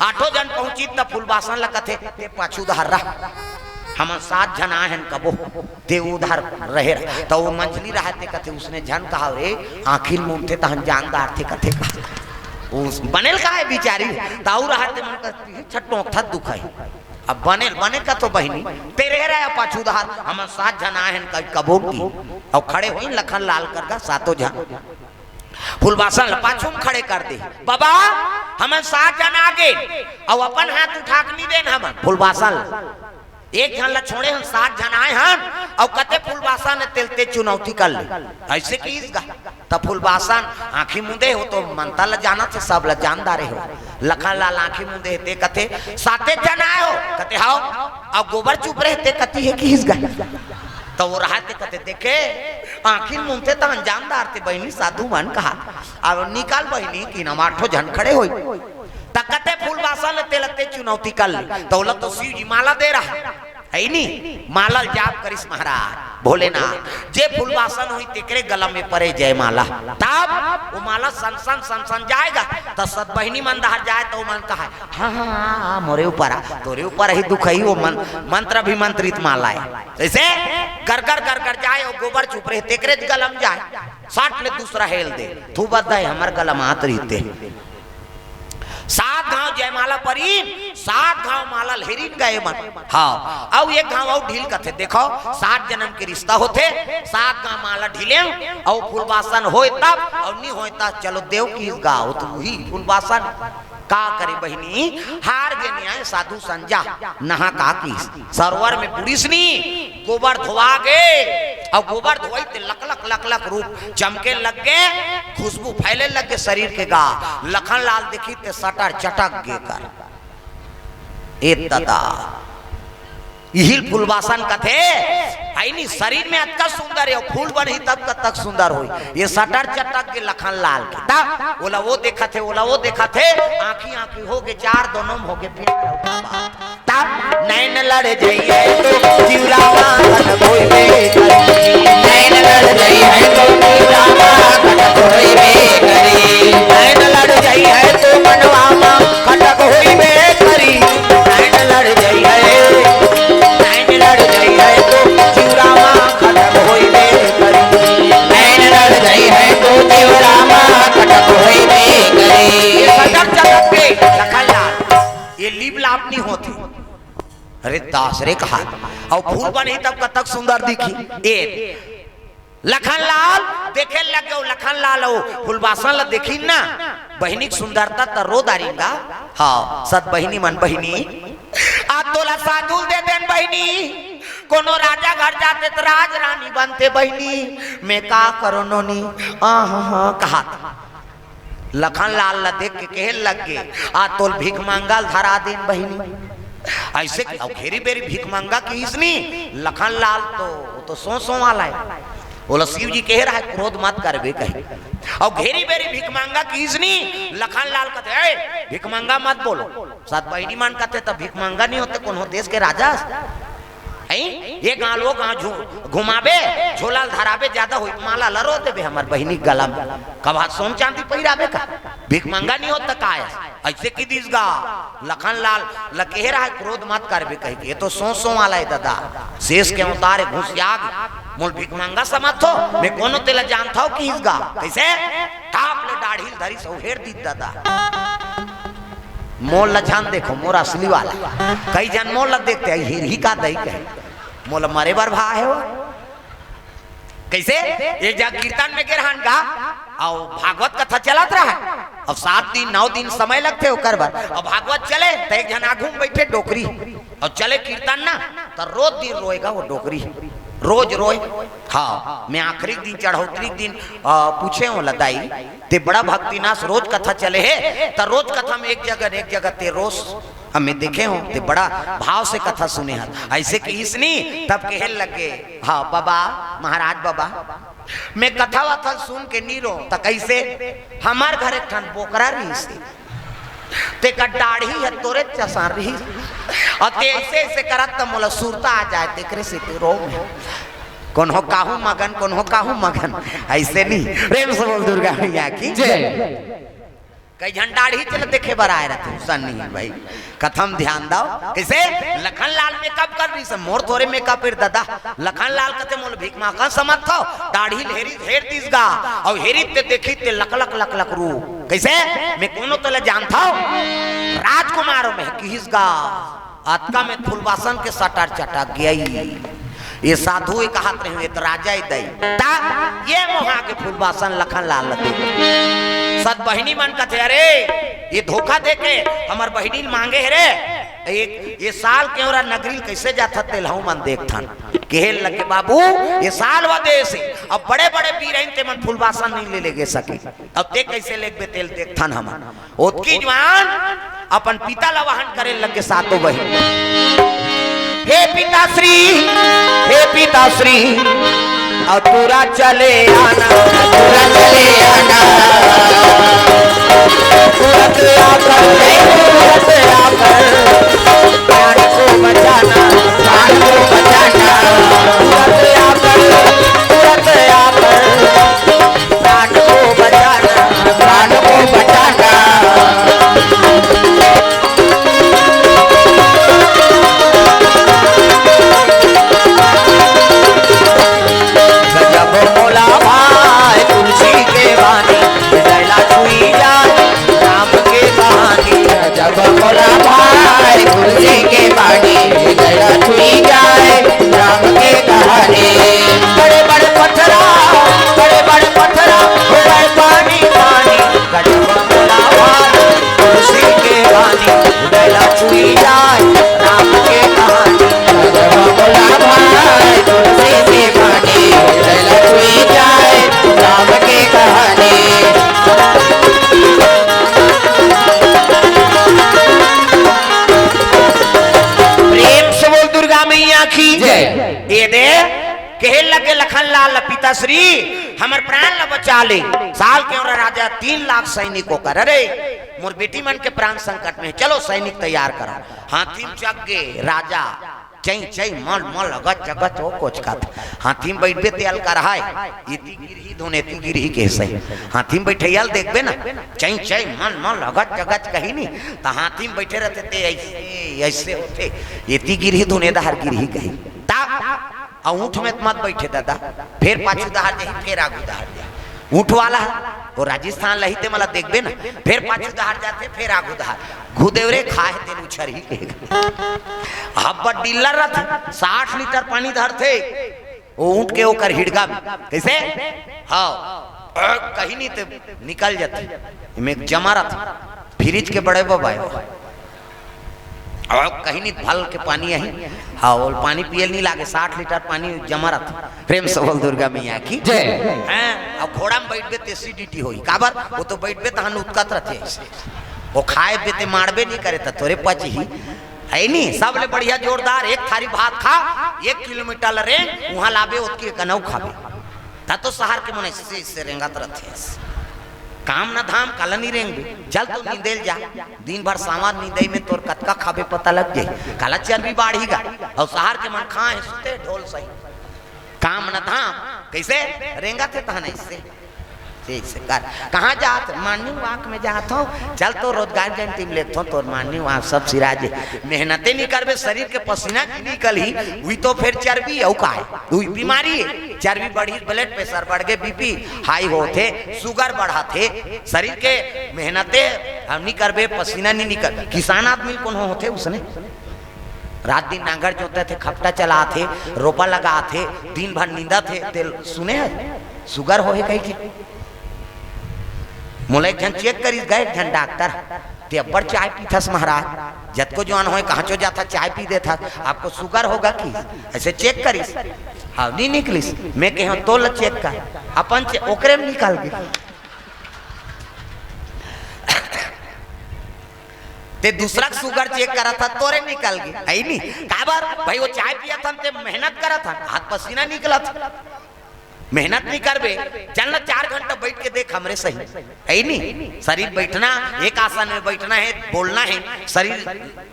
आठो झन पहुंचिन त फुलबासन ल कथे, "ते पाछू डहर रह, हमन सात झन आए हन कबो, ते उधर रहे रह।" त ओ मंझली रहय ते कथे, "उसने झन कहा रे, आँखी ल मूंदथे तहन जान डारथे," कथे का। ओ बनेल का हे बिचारी, त अउ रहय ते मन कथे, "छट्टों थत दुख हे।" अब बनेल, बने कथो बहिनी, ते रहे रह पाछू डहर, हमन सात झन आए हन कहि कबो की। अउ खड़े होइन लखन लाल कर गा सातों झन। फुलबासन ल पाछू म खड़े कर दे, "बबा, हमन सात झन आ गेन, अउ अपन हाथ उठा के नी देन हमन फुलबासन ल। एक झन ल छोड़े हन, सात झन आए हन, अउ कथे फुलबासन ए तेला ते चुनौती कर ले।" अइसे किहिस गा। त फुलबासन आँखी मुंदे हे, ओ तो मंतर ल जानत हे, सब ल जान डारे हे। लखन लाल आँखी मुंदे हे, ते कथे, "साते झन आए हो?" कथे, "हव।" "अउ गोबर चुपरे हे, ते कती हे किहिस गा।" त ओ रहय ते कथे, "देखे, आँखी मुंदथे तहन जान डारथे बहिनी, साधु मन कहा। अब निकल बहिनी," किहिन, "हम आठो झन खड़े होई।" त कथे फुलबासन ल तेला ते चुनौती कर ले। त ओला तो शिव जी माला दे रहय। हे नी, माला ल जाप करिस महाराज भोलेनाथ, "जे फुलबासन होही तेकरे गला में परे जयमाला।" तब ओ माला सन सन सन सन जाय गा, त सत बहिनी मन डहर जाय त ओ मन कहय, "हाँ, हाँ, हाँ, हाँ, मोरे ऊपर आ, तोरे ऊपर ही दुख ही, ओ मन, मंत्र अभिमंत्रित माला ए।" जइसे गरगर गरगर जाय, ओ गोबर चुपरे हे तेकरे गला म जाय, सट ले दूसरा हेल दे, "थू बद्दा हे, हमर गला म आत रहिते।" सात घांव जयमाला परिन, सात घांव माला ल हेरिन गा एमन। हाँ, अउ एक घांव अउ ढील कथे, देखव, सात जनम के रिश्ता होथे, सात घांव माला ढीले, अउ फुलबासन होय तब, अउ नी होय तब चलो देव किहिस गा, ओ तो उही फुलबासन। का करे बहिनी, हार गे न्याय साधु संजा, नहा का किहिस, सरोवर में बुड़िस नी, गोबर धोवा गे, अउ गोबर धोवई ते लकलक लकलक रूप चमके लग गे, खुशबू फैले लग गे शरीर के गा। लखन लाल देखिस ते सटर चटक गे कर। ए ददा, इही ल फुलबासन कथे, हे नी, शरीर में अतका सुंदर हे, फूल बनही तब कतक सुंदर होही। ए सटर चटक गे लखन लाल के। तब ओला ओ देखत हे, ओला ओ देखत हे, आँखी आँखी हो गे चार, दोनों में हो गे प्यार। तब नैन लड़ जइहै तो जिउरा मा खटक होइबे करी। नैन लड़ जइहै तो जिउरा मा खटक होइबे करी। नैन लड़ जइहै तो मनवा मा खटक होइबे करी। नैन लड़ जइहै, नैन लड़ जइहै तो जिउरा मा खटक होइबे करी। नैन लड़ जइहै तो जिउरा मा खटक होइबे करी। ए सटर चटक गे लखन लाल, ए लीप लाप नी होथे। अरे दास रे कहा, अउ फूल बनही तब कतक सुंदर दिखही। ए लखन लाल देखे लग गे, लखन लाल अउ फुलबासन ल देखिन ना, बहिनी के सुंदरता त रो डारिन गा। हाँ, सत बहिनी मन, बहिनी, आ तोला साधु दे देन बहिनी, कोनो राजा घर जाते त राज रानी बनते बहिनी, मैं का करों नोनी, आह, हाँ, कहा। लखन लाल ल देख के कहे लग गे, आ तोल भीख मांगा ल धरा देन बहिनी। अइसे कि अउ घेरी बेरी भीख मांगा किहिस नी, लखन लाल तो, ओ तो सौं सौं वाला हे। ओला शिव जी कहे रहय, "क्रोध मत करबे," कहे। अउ घेरी बेरी भीख मांगा किहिस नी, लखन लाल कथे, "ए, भीख मांगा मत बोलो।" सत बहिनी मन कथे, "त भीख मांगा नी होते, कोनो देश के राजा हस?" हैं? ए गांव ल ओ गांव झु-, घुमाबे, झोला ल धराबे, जादा होही, माला ल रो देबे हमर बहिनी के गला म। कभा सोन चांदी पहिराबे का? भीख मांगा नी होत त काय? अइसे किहिस गा, लखन लाल ल कहे रहय, "क्रोध मत करबे," कहिके। ए तो सौं सौं वाला हे ददा, शेष के अवतार हे, घुसिया गे। मोला भीख मांगा समझथो, मैं कोनो तेला जानथों किहिस गा। कइसे? टाप ले डाढ़ी ल धरिस अउ हेर दिस ददा। मोला झन देखो, मोर असली वाला। कई झन मोला देखथे, "अई हेरही का दई," कहे। मोला मरे बर भा हे वो। कइसे? एक जगह कीर्तन में गे रहन गा, अउ भागवत कथा चलत रहय। अब सात दिन, नौ दिन समय लगथे ओकर बर। अब भागवत चले, त एक झन आघू म बइठे डोकरी, अउ चले कीर्तन ना, त रोज दिन रोय गा वो डोकरी, रोज रोय। हाँ, मैं आखिरी दिन, चढ़ौतरी दिन, अ, पूछे हों ला, "दाई, ते बड़ा भक्ति नास, रोज कथा चले हे, त रोज कथा में एक जगह न एक जगह ते रोस, हमें देखे हों, ते बड़ा भाव से कथा सुने हस।" अइसे किहिस नी, तब कहे लगे, "हाँ बबा, महाराज बबा, मैं कथा वथा सुन के नी रों।" "त कइसे?" "हमर घर एक ठन बोकरा रहिस हे, तेकर दाढ़ी ह तोरे जसन रहिस। अउ ते अइसे अइसे करत त मोला सुरता आ जाय, तेकरे सेती रोंव। कोनो काहू मगन, कोनो काहू मगन, अइसे नहीं। प्रेम से बोल दुर्गा मैया की जय। कई झन दाढ़ी चल देखे बर आय रहिथे, अइसन नहीं भाई। कथम ध्यान दव, कइसे लखन लाल मेकअप कर दिस, मोर थोरे मेकअप हे ददा। लखन लाल कथे मोला भीख मांगन समझथव, दाढ़ी ल हेरिस, हेर दिस गा, अउ हेरिस ते देखिस ते लकलक लकलक रूप। कइसे? मैं कोनो तोला जानथव? राजकुमार मैं किहिस गा। अतका में फूलबासन के सटर चटक गई। ये साधु ये कहत रहे, ये तो राजा ही दई। ता ये मोहा के फूलबासन लखन लाल दे। सब बहिनी मन कथे, "अरे, ये धोखा दे के हमर बहिनी ल मांगे हे रे। एक ये साल के ओरा नगरी ल कइसे जाथत तेल हमन देखथन।" कहे लगे, "बाबू, ये साल व देश हे, अब बड़े-बड़े बीरइन ते मन फूलबासन नहीं ले, ले गे सके, अब ते कइसे लेगबे तेल देखथन हमन।" ओतकी जुआन अपन पिता ला वाहन करे लगे सातों बहिन। "हे पिताश्री, हे पिताश्री, अउ टूरा चले आना, टूरा चले आना, तुरंत आकर, तुरंत आकर, प्राण को बचाना, प्राण को बचाना, तुरंत आकर, तुरंत आकर।" प्राण को बचाना, प्राण को बचाना। गजब मोला भाय तुलसी के बानी, हृदय ला छुई जाय राम के कहानी। गजब मोला भाय तुलसी के बानी, हृदय ला छुई जाय राम के कहानी। बड़े बड़े पथरा, बड़े बड़े पथरा, हो गए पानी पानी। गजब मोला भाय तुलसी के बानी, हृदय ला छुई जाय राम के कहानी। गजब मोला भाय तुलसी के बानी, हृदय ला छुई जाय राम के कहानी। प्रेम से बोल दुर्गा मैया की जय। ये दे, कहे लगे लखन लाल ल, "पिताश्री, हमर प्राण ल बचा ले।" साल के ओरा राजा, तीन लाख सैनिक ओकर, "अरे, मोर बेटी मन के प्राण संकट में हे, चलो सैनिक तैयार करो।" हाथी म चघ गे राजा, चई चई मल मल अगच अगच ओ कोचकत। हाथी म बइठबे ते अलकरहाय, एती गिरही धुन एती गिरही कहे सही। हाथी म बइठइया ल देखबे ना, चई चई मल मल अगच अगच कही नी, त हाथी म बइठे रहिथे ते अइसे, अइसे होथे, एती गिरही धुन ए डहर गिरही कही। त अउ ऊंट में त मत बइठे ददा, फेर पाछू डहर जाही, फेर आगू डहर जाही। ऊंट वाला ह, ओ राजस्थान ल ही ते मोला देखबे ना, फेर पाछू डहर जाथे, फेर आगू डहर। घुदेवरे खाहे तेन उछरही के। हब्बा डीलर रथे, साठ लीटर पानी धरथे, ओ ऊंट के ओकर हिड़गा में। कइसे? हव। कहीं नहीं ते निकल जाथे। एमे एक जमा रथे, फ्रिज के बड़े बबा हे। अउ कहीं नहीं भल के पानी आही। हाँ, ओला पानी पिए ल नहीं लागे, साठ लीटर पानी जमा रथे। प्रेम से बोल दुर्गा मैया की जय। हैं, अउ घोड़ा में बइठबे त एसिडिटी होही। काबर? ओ तो बइठबे तहन उतकत रथे अइसे। ओ खाए बे ते माड़बे नहीं करे त तोरे पचही। हे नी, सबले बढ़िया जोरदार एक थारी भात खा, एक किलोमीटर ल रेंग, उहाँ ल आबे ओतकी कनऊ खाबे। त तो सहर के मन अइसे, अइसे रेंगत रथे। काम न धाम, काला नहीं रेंगबे। चल तो नींदे ल जा, दिन भर सांवर नींदई में तोर कतका खाबे पता लग जाही। काला चर्बी बाढ़ही गा। अउ सहर के मन खाए सुते ढोल सही। काम न धाम, कइसे रेंगत हे तहन अइसे। ठीक से कर। कहाँ जात? मॉर्निंग वॉक में जात हँव। चल तो रोजगार गारंटी में लेथँव, तोर मॉर्निंग वॉक सब सिरा जाही। मेहनते नहीं करबे, शरीर के पसीना नहीं निकलही, उही तो फेर चर्बी अउ का हे? उही बीमारी हे। चर्बी बढ़ही, ब्लड प्रेशर बढ़ गे, बीपी हाई होथे, शुगर बढ़थे। शरीर के मेहनते हम नहीं करबे, पसीना नहीं निकल। किसान आदमी ल कोनो होथे उसने? रात दिन नांगर जोतथे, खपटा चलाथे, रोपा लगाथे, दिन भर नींदथे, ते ल सुने हस शुगर होहे कहिके? मोला एक झन चेक करिस गा, एक झन डॉक्टर, "ते अब्बड़ चाय पीथस महाराज, जतको जुआन होय कहाँचो जाथस चाय पी देथस, आपको शुगर होगा कि?" अइसे चेक करिस, हाँ, नहीं निकलिस। मैं कहेंव, "तोला चेक कर, अपन चे-, ओकरे में निकल गे।" ते दूसरा के शुगर चेक करत हस, तोरे निकल गे, हे नी? काबर? भाई, ओ चाय पियत हन, ते मेहनत करत हन, हाथ पसीना निकलत। मेहनत नहीं करबे, चल ना चार घंटा बैठ के देख हमरे सही। है नी, शरीर बैठना, एक आसन में बैठना है, बोलना है, शरीर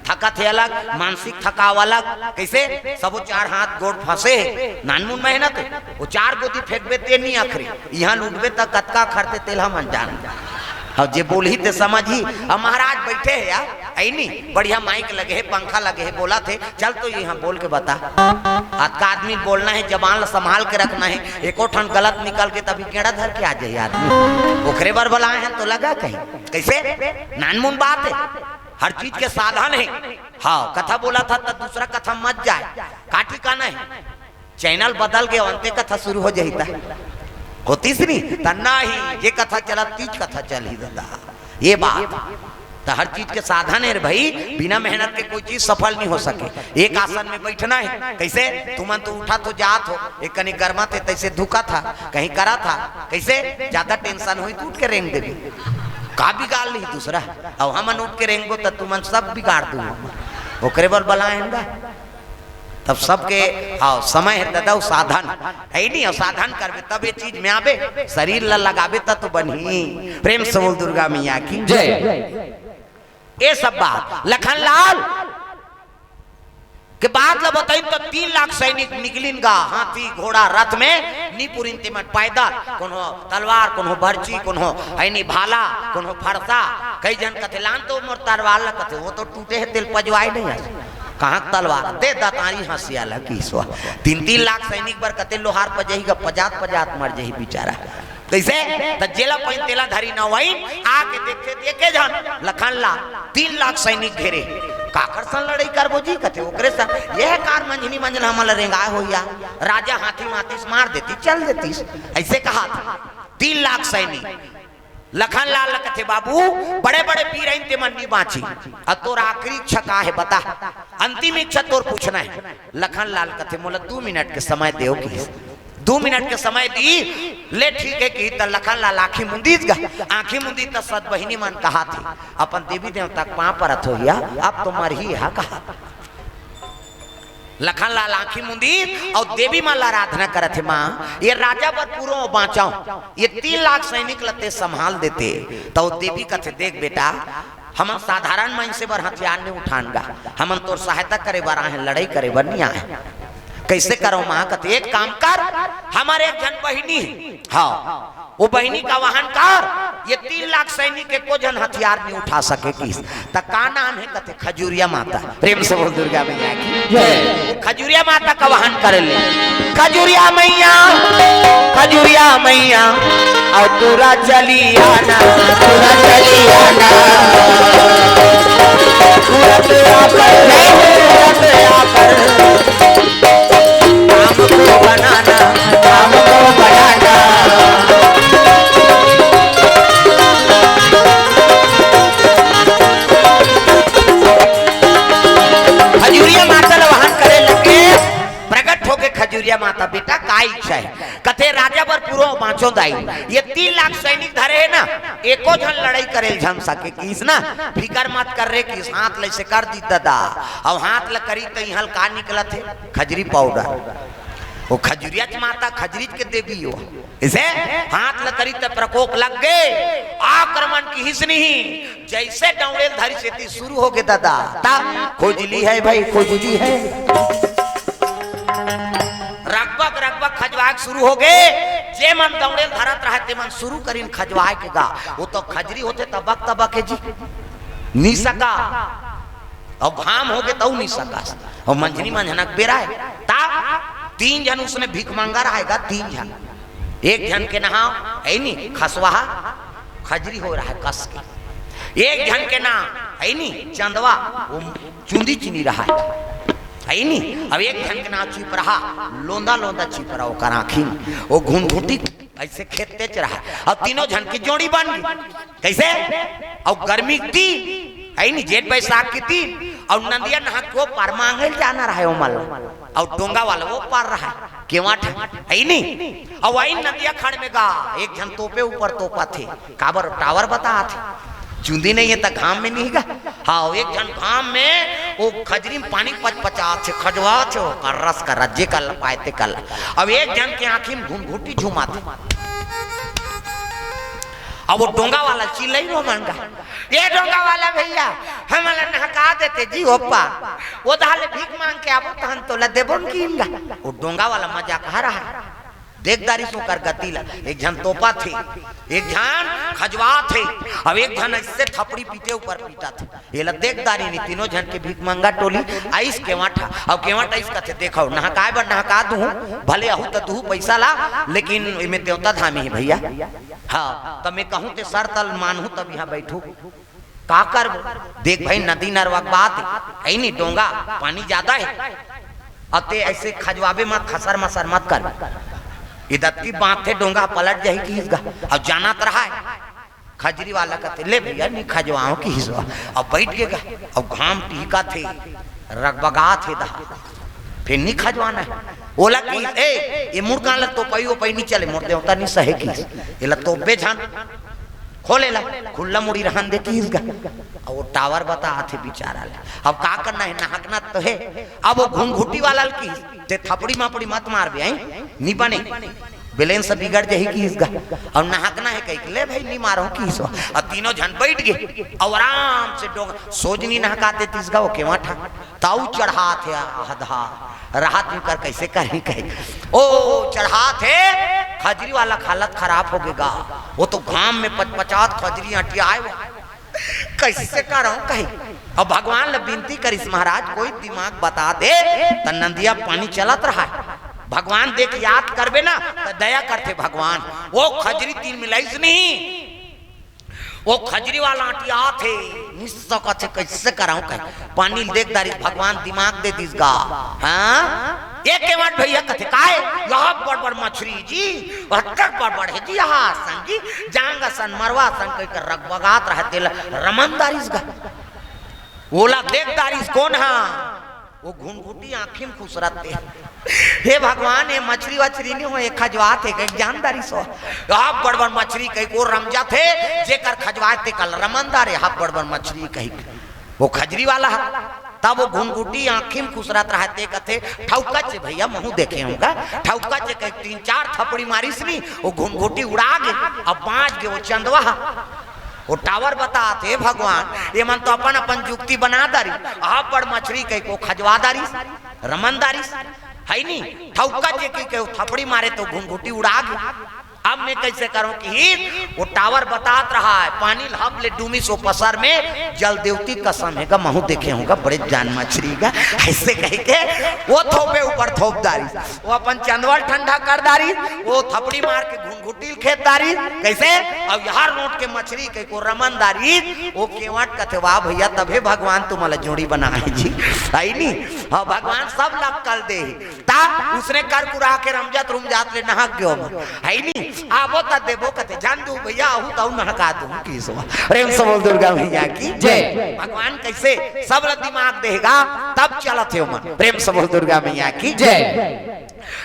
थकत है अलग, मानसिक थकाव अलग। कैसे? सब वो चार हाथ गोड़ फंसे है, नानमुन मेहनत है। वो चार गोदी फेंकबे ते नहीं अखरे, यहाँ लूटबे त कतका खरते तेल हम अनजान। और जे बोलही ते समझही। अब महाराज बैठे है यार, है नी, बढ़िया माइक लगे है, पंखा लगे है, बोला थे, चल तो यहाँ बोल के बता। अतका आदमी बोलना है, जबान ला संभाल के रखना है। एको ठन गलत निकल के तभी गेड़ा धर के आ जाए आदमी। ओकरे बर बलाए हैं तो लगा कहीं। कैसे? नानमुन बात है, हर चीज के साधन है। हाँ, कथा बोला था तो दूसरा कथा मत जाए, काटी का नहीं। चैनल बदल गए, अंते कथा शुरू हो जाता। होतीस नहीं त नहीं, ये कथा चला, तीज कथा चल ही दादा। ये बात तो हर चीज के साधन है रे भाई, बिना मेहनत के कोई चीज सफल नहीं हो सके। एक आसन में बैठना है, कैसे? तुमन तो उठा तो जात हो, एक कनी गर्मा थे तैसे धुका था, कहीं करा था, कैसे? ज्यादा टेंशन हुई तो उठ के रेंग देबे, का बिगाड़ ली दूसरा? अब हमन उठ के रेंगबो तो तुमन सब बिगाड़ दू, ओकरे बर बलाएंगा। तब सबके, हाँ, समय है दादा, वो साधन है नहीं, और साधन करबे तब ये चीज में आबे, शरीर ला लगाबे तब तो बनही। प्रेम से बोल दुर्गा मैया की जय। ये सब बात लखन लाल के बात ला बताई तो तीन लाख सैनिक निकलिन गा, हाथी घोड़ा रथ में, नी पुरिन ते मन पैदल, कोनो तलवार, कोनो बरछी, कोनो है नी भाला, कोनो फरसा। कई जन कथे लान तो मोर तलवार ला, कथे वो तो टूटे है, तेल पजवाए नहीं है। कहाँ तलवार दे दतारी हंसिया लगी सो। तीन तीन लाख सैनिक बर कते लोहार पजही का, पजात पजात मर जही बेचारा। कैसे? त जेला पहिन तेला धरी न वही, आके देखते देखे जान लखन ला तीन लाख सैनिक घेरे। काकर सन लड़ाई करबो जी, कथे ओकरे सन। यह कार मंझनी मंझन हमला रेंगाए होइया, राजा हाथी मातीस मार देती, चल देतीस। ऐसे कहा था। तीन लाख सैनिक लखन लाल ल कथे, बाबू, बड़े बड़े पीर आइन ते मन नी बाँची। अब तोर आखिरी इच्छा का है बता, अंतिम इच्छा तोर पूछना है। लखन लाल कथे, मोला दू मिनट के समय देव किहिस। दू मिनट के समय दी, ले ठीक है किहिस। त लखन लाल आँखी मुंदीस गा, आँखी मुंदीस त सतबहिनी मन कहा थे, अपन देवी देवता के पाँव परत होइया, अब तो मरही हा कहा। लखन लाल आँखी मुंदी अउ देवी माँ ला आराधना करत हे, माँ, ये राजा बर पूरो बाँचाओ, ये तीन लाख सैनिक ल ते संभाल देते। त देवी कथे, देख बेटा, हमन साधारण मइनसे बर हथियार नहीं उठान गा, हमन तोर सहायता करे बर आए हैं, लड़ाई करे बर नहीं आए हैं। कैसे करो माँ? कथे, एक काम कर, हमर एक झन बहिनी हे, हाँ, वो बहिनी का वाहन कर, ये तीन लाख सैनिक एको झन हथियार नहीं उठा सके किहिस। त का नाम है? कथे खजुरिया माता। प्रेम से बोल दुर्गा मैया की जय। वो खजुरिया माता का वाहन कर ले। खजुरिया मैया, खजुरिया मैया, अउ तोरा चली आना, तोरा चली आना। तुरंत आकर, तुरंत आकर। काम को बनाना, काम को बनाना। खजुरिया माता ल वाहन करे लगे, प्रकट होके खजुरिया माता, बेटा, का इच्छा है? कथे, राजा बर पूरो बाँचो दाई, ये तीन लाख सैनिक धरे है ना, एको झन लड़ाई करे ल झन सके किहिस ना, फिकर मत कर रे किहिस। हाथ ल ऐसे कर दी दादा, अउ हाथ ल करी त इहाँ ल का निकलत हे? खजरी पाउडर। वो खजुरिया माता, खजरी के देवी हो। इसे हाथ ल करी त प्रकोप लग गे, आक्रमण किहिस नहीं। जैसे डौड़ेल धरिस एती शुरू हो गे दादा, ता खुजली है भाई, खुजली है। रगबग रगबग खजवाए के शुरू हो गे, जे मन डौड़ेल धरत रहे ते मन शुरू करिन खजवाए के गा। वो तो खजरी होथे तबक तबक हे जी, नी सका। अउ घाम हो गे तउ नी सकस। अउ मंझनी मंझना के बेरा हे। ता तीन झन उसने भिखमंगा रहे गा, तीन झन। एक झन के नहाव, है नी, खसवाहा, खजरी हो रहा है कस के। एक झन के नाम, है नी, चंदवा, वो चुंदी चिनी रहा है, है नी। अब एक झन के नाम चिपरहा, लोंदा लोंदा चिपरा, ओकर आँखी में, वो घुनघुटी ऐसे खेत तेच रहा। अब तीनों झन की जोड़ी बन गई। कैसे? अउ गर्मी के दिन, है नी, जेठ बैसाख के दिन, अउ नंदिया नहा के ओ पार मांगे ल जाना रहा है ओमन ला, अउ डोंगा वाला ओ पार रहा है, केवाट है नी, अउ वही नंदिया खड़ में गा, एक झन तोपे ऊपर तोपा थे, काबर टावर बता थे, चुंदी नहीं है त घाम में नहीं गा। हाँ, एक झन घाम में ओ खजरी में पानी पचपचात हे, खजवात हे, ओकर रस कर, जे कर पाए ते कर। अब एक झन के आँखी में घुनघुटी झुमात हे। अब वो डोंगा वाला चिल्लाई रो मन गा, "ए डोंगा वाला भैया, हमला नहका देते जी ओप्पा। ओ दहा ले भीख मांग के आबो तहन तोला देबो न कीन गा।" वो डोंगा वाला मजाक हरा है। देख दारिस ओकर गति ला, एक झन तोपा थे, एक झन खजवा थे, अब एक झन ऐसे थपड़ी पीटे ऊपर पीटा थे। ये ला देख दारिस नी, तीनों झन के भीख मंगा टोली आइस केवाठा। अब केवाठा आइस कथे, "देखो, नहकाए बर नहका दूहूं, भले आहू त दूहू पैसा ला, लेकिन एमे देवता धामी हे भैया।" हाँ, त मैं कहूं ते शर्त ल मानहूं तब इहां बैठहूं। का करबो? देख भाई, नदी नरवा के बात हे, हे नी डोंगा, पानी जादा हे। अब ते ऐसे खजवाबे मत, खसर मसर मत कर। इदत की बात हे, डोंगा पलट जाही किहिस गा। अब जानत रहा है, खजरी वाला कथे, "ले भैया, नी खजवाओं" किहिस गा। अब बैठ गे गा, अब घाम टिहका थे, रगबगा थे दहा, फिर नी खजवाना है। ओला किहिस, "ए, ये मुड़का ला तोपई ओपई नी चले, मोर देवता नी सहे" किहिस। एला तोपबे झन। खोले ला, खुल्ला मुड़ी रहन दे किहिस गा। अब वो टावर बता आथे बेचारा ला। अब का करना है, नहकना तो है। अब वो घुनघुटी वाला ल किहिस, "ते थपड़ी मापड़ी मत मारबे, हैं? नी बने। बैलेंस बिगड़ जाही" किहिस गा। अब नहकना है कहिके, "ले भाई, नी मारहूं" किहिस गा। अब तीनों झन बैठ गे। अब आराम से डोंगा, सोजनी नहका देतिस गा वो केवाठा। ताऊ चढ़ात हे आधा, रहत उंकर कैसे करही कहे। ओ चढ़ात हे, खजरी वाला के हालत खराब हो गे गा। वो तो घाम में पचपचात खजरी अंटियाए वो। कैसे करहूं कहे। अब भगवान ल बिनती करिस, "महाराज, कोई दिमाग बता दे।" त नदिया पानी चलत रहा है। भगवान देख याद करबे ना, त दया करथे भगवान। वो खजरी तीन मिलाइस नहीं। वो खजरी वाला अंटियात हे, निस्सा कथे, "कैसे करहूं कहे।" पानी ल देख दारिस, भगवान दिमाग दे दिस गा। हाँ? ये केवाट भैया कथे, "काय? यहा बड़ बड़ मछरी जी, अतक बड़ बड़ हे जी, यहा असन जी, जांग असन, मरवा असन" कहिके रगबगात रहा, तेला रमन दारिस गा। ओला देख दारिस कोन हा? वो घुनघुटी आँखी में खुसरत हे। "हे भगवान, ये मछरी वछरी नी हो, ये खजवात हे" कहिके जान दारिस हो। "हा बड़ बड़ मछरी" कहिके वो रमजात हे, जेकर खजवात हे तेकर ल रमन दारे, "हा बड़ बड़ मछरी" कहिके। वो खजरी वाला हा। तब वो घुनघुटी आँखी में खुसरत रहा, ते कथे, "ठउका चे भैया, महूं देखे हंव गा।" ठउका चे कहिके तीन चार थपड़ी मारिस नी, वो घुनघुटी उड़ा गे, अब बांच गे वो चंदवा हा। वो टावर बतात हे, "भगवान, ये मन तो अपन अपन जुक्ति बना दारिस, हा बड़ मछरी" कहिके वो खजवा दारिस, रमन दारिस, हे नी, ठउका चे कहिके वो थपड़ी मारे त घुनघुटी उड़ा गे। अब मैं कैसे करहूं किहिस, वो टावर बतात रहा है, पानी ल हब ले डूमिस वो पसर में, "जल देवती कसम हे गा, महूं देखे हंव गा, बड़े जान मछरी गा" ऐसे कहिके वो थोपे ऊपर थोप दारिस, वो अपन चंदवा ल ठंडा कर दारिस, वो थपड़ी मार के घुनघुटी ल खेद दारिस। कैसे? अब यहा नोट के मछरी कहिके वो रमन दारिस, वो केवाट कथे, "वाह भैया, तभे भगवान तुमला जोड़ी बनाए जी।" हे नी? हाँ, भगवान सब ल अक्कल दे। ता उसने कर कुरा के रमजात रुमजात ले नहक गयो मन। हे नी? आबो त देबो कथे, "जान दू भैया, आहू त अउ नहका दू" किहिस गा। प्रेम से बोल दुर्गा मैया की जय। भगवान कैसे सब ल दिमाग देगा, तब चलत हे मन। प्रेम से बोल दुर्गा मैया की जय।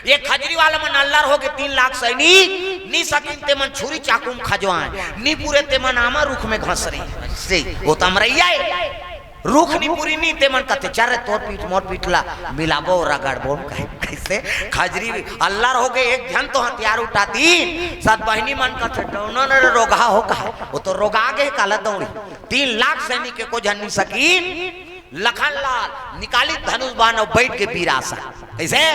ये खजरी वाला मन अल्लर हो गे, तीन लाख सैनिक, नी सकिन ते मन छुरी चाकू में खजवाए, नी पुरे ते मन आमा रुख में घसरे। से वो त अमरैया हे। रुख नी पुरी नी, ते मन कथे, "चल रे, तोर पीठ मोर पीठ ला मिलाबो, रगड़बो" कहे। कैसे? खजरी अल्लर हो गे, एक झन तो हथियार उठातिस, सब बहिनी मन कथे, "डौना न रे रोगहा हो" कहा, वो तो रोगा गे, काला दौड़ी। तीन लाख सैनिक के को झन नी सकिन, लखन लाल निकालिस धनुष बाण अउ बैठ गे बीरासन। कैसे?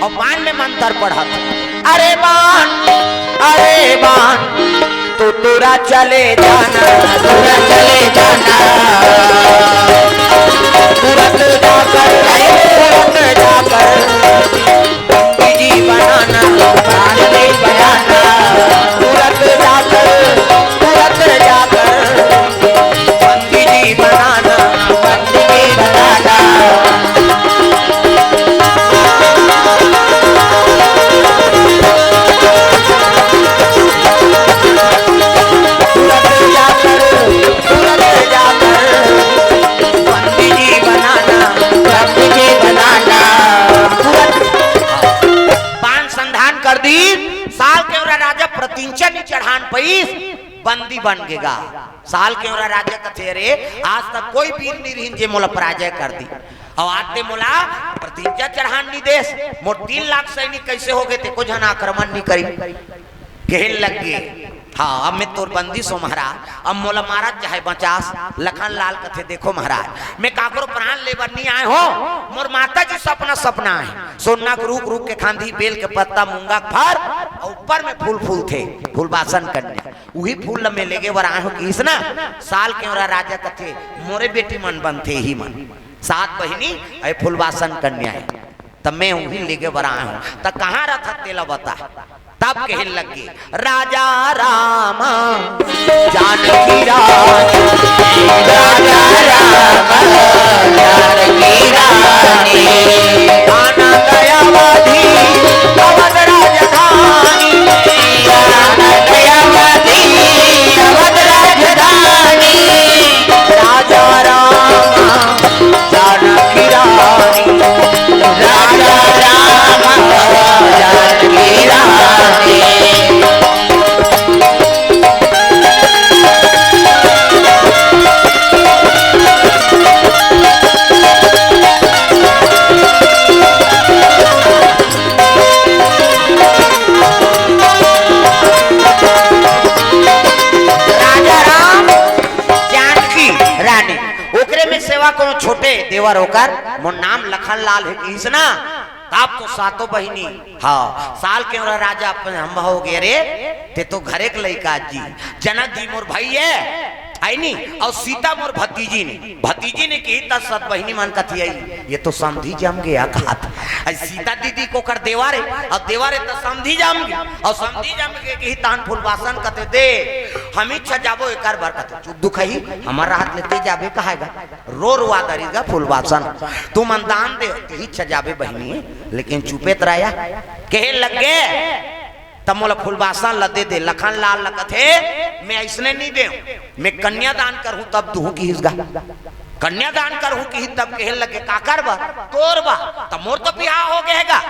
अउ बाण में मंतर पढ़त, "अरे बाण, अरे बाण, तू तुरा चले जाना, तुरा चले जाना, तुरंत जाकर, तुरंत जाकर पंडित जी बनाना, पंडित जी बनाना, तुरंत जाकर, तुरंत जाकर पंडित जी बनाना, पंडित जी बनाना।" तुरंत जाकर, तुरंत जाकर पंडित जी बनाना, पंडित जी बनाना, तुरंत बन गे गा। साल के ओरा राजा कथे, "अरे, आज तक कोई वीर नइ रिहिन जे मोला पराजय कर दी। अउ आज ते मोला प्रतिज्ञा चढ़ान नइ देस। मोर तीन लाख सैनिक कइसे हो गे, ते को झन आक्रमण नइ करी।" कहे लग गे, "हाँ, अब मैं तोर बंदी सो महाराज, अब मोला मारत चाहे बचास।" लखन लाल कथे, "देखो महाराज, मैं काकरो प्राण लेबर नइ आए हो, मोर माता जी सपना सपना आए। सोना के रूख, रूख के खांधी, बेल के पत्ता, मूंगा के फर, अउ ऊपर में फूल फूलथे, फूलवासन कन्या।" उही फूल ल मैं लेगे बर आए हूँ किहिस ना। साल के ओरा राजा कथे, "मोरे बेटी मन बनथे ही मन, सात बहिनी, अउ फूलवासन कन्या हे, त मैं उही लेगे बर आए हूँ।" "त कहाँ रथस तेला बता।" तब कहे लगे, "राजा राम जानकी रानी, राजा राम जानकी रानी, आनंद अवधि अवध राजधानी।" राजा राम, जानकी रानी, ओकरे में सेवा कोनो छोटे देवर ओकर, मोर नाम लखन लाल हे किहिस ना। तब तो सातों बहिनी, हाँ, साल के ओरा राजा अपन हम हो गे, "अरे, ते तो घरे के लइका जी, जनक जी मोर भाई हे, हे नी, अउ सीता मोर भतीजी ने।" भतीजी ने किही त सत बहिनी मन कथी आई, "ये तो समधी जम गे," कहत। अइ सीता दीदी के ओकर देवर हे, अउ देवर हे त समधी जम गे, अउ समधी जम गे किही तहन फूलवासन कथे, "दे, हम इच्छा जाबो एकर बर।" कथे, "चुप दुखही, हमर राहत लेते जाबे कहाएगा, रो रुआ दरी गा फूलवासन, तुमन दान दे, ते इच्छा जाबे बहिनी, लेकिन चुपे त रहा।" कहे लगे, "त मोला फूलवासन ल दे दे।" लखन लाल ल कथे, "मैं अइसने नइ देव, मैं कन्यादान करहूँ तब दूहूँ किहिस गा। कन्यादान करहूँ किहिस तब।" कहे लगे, "काकर बर?" "तोर बर।" "त मोर तो बिहाव हो गे हे गा,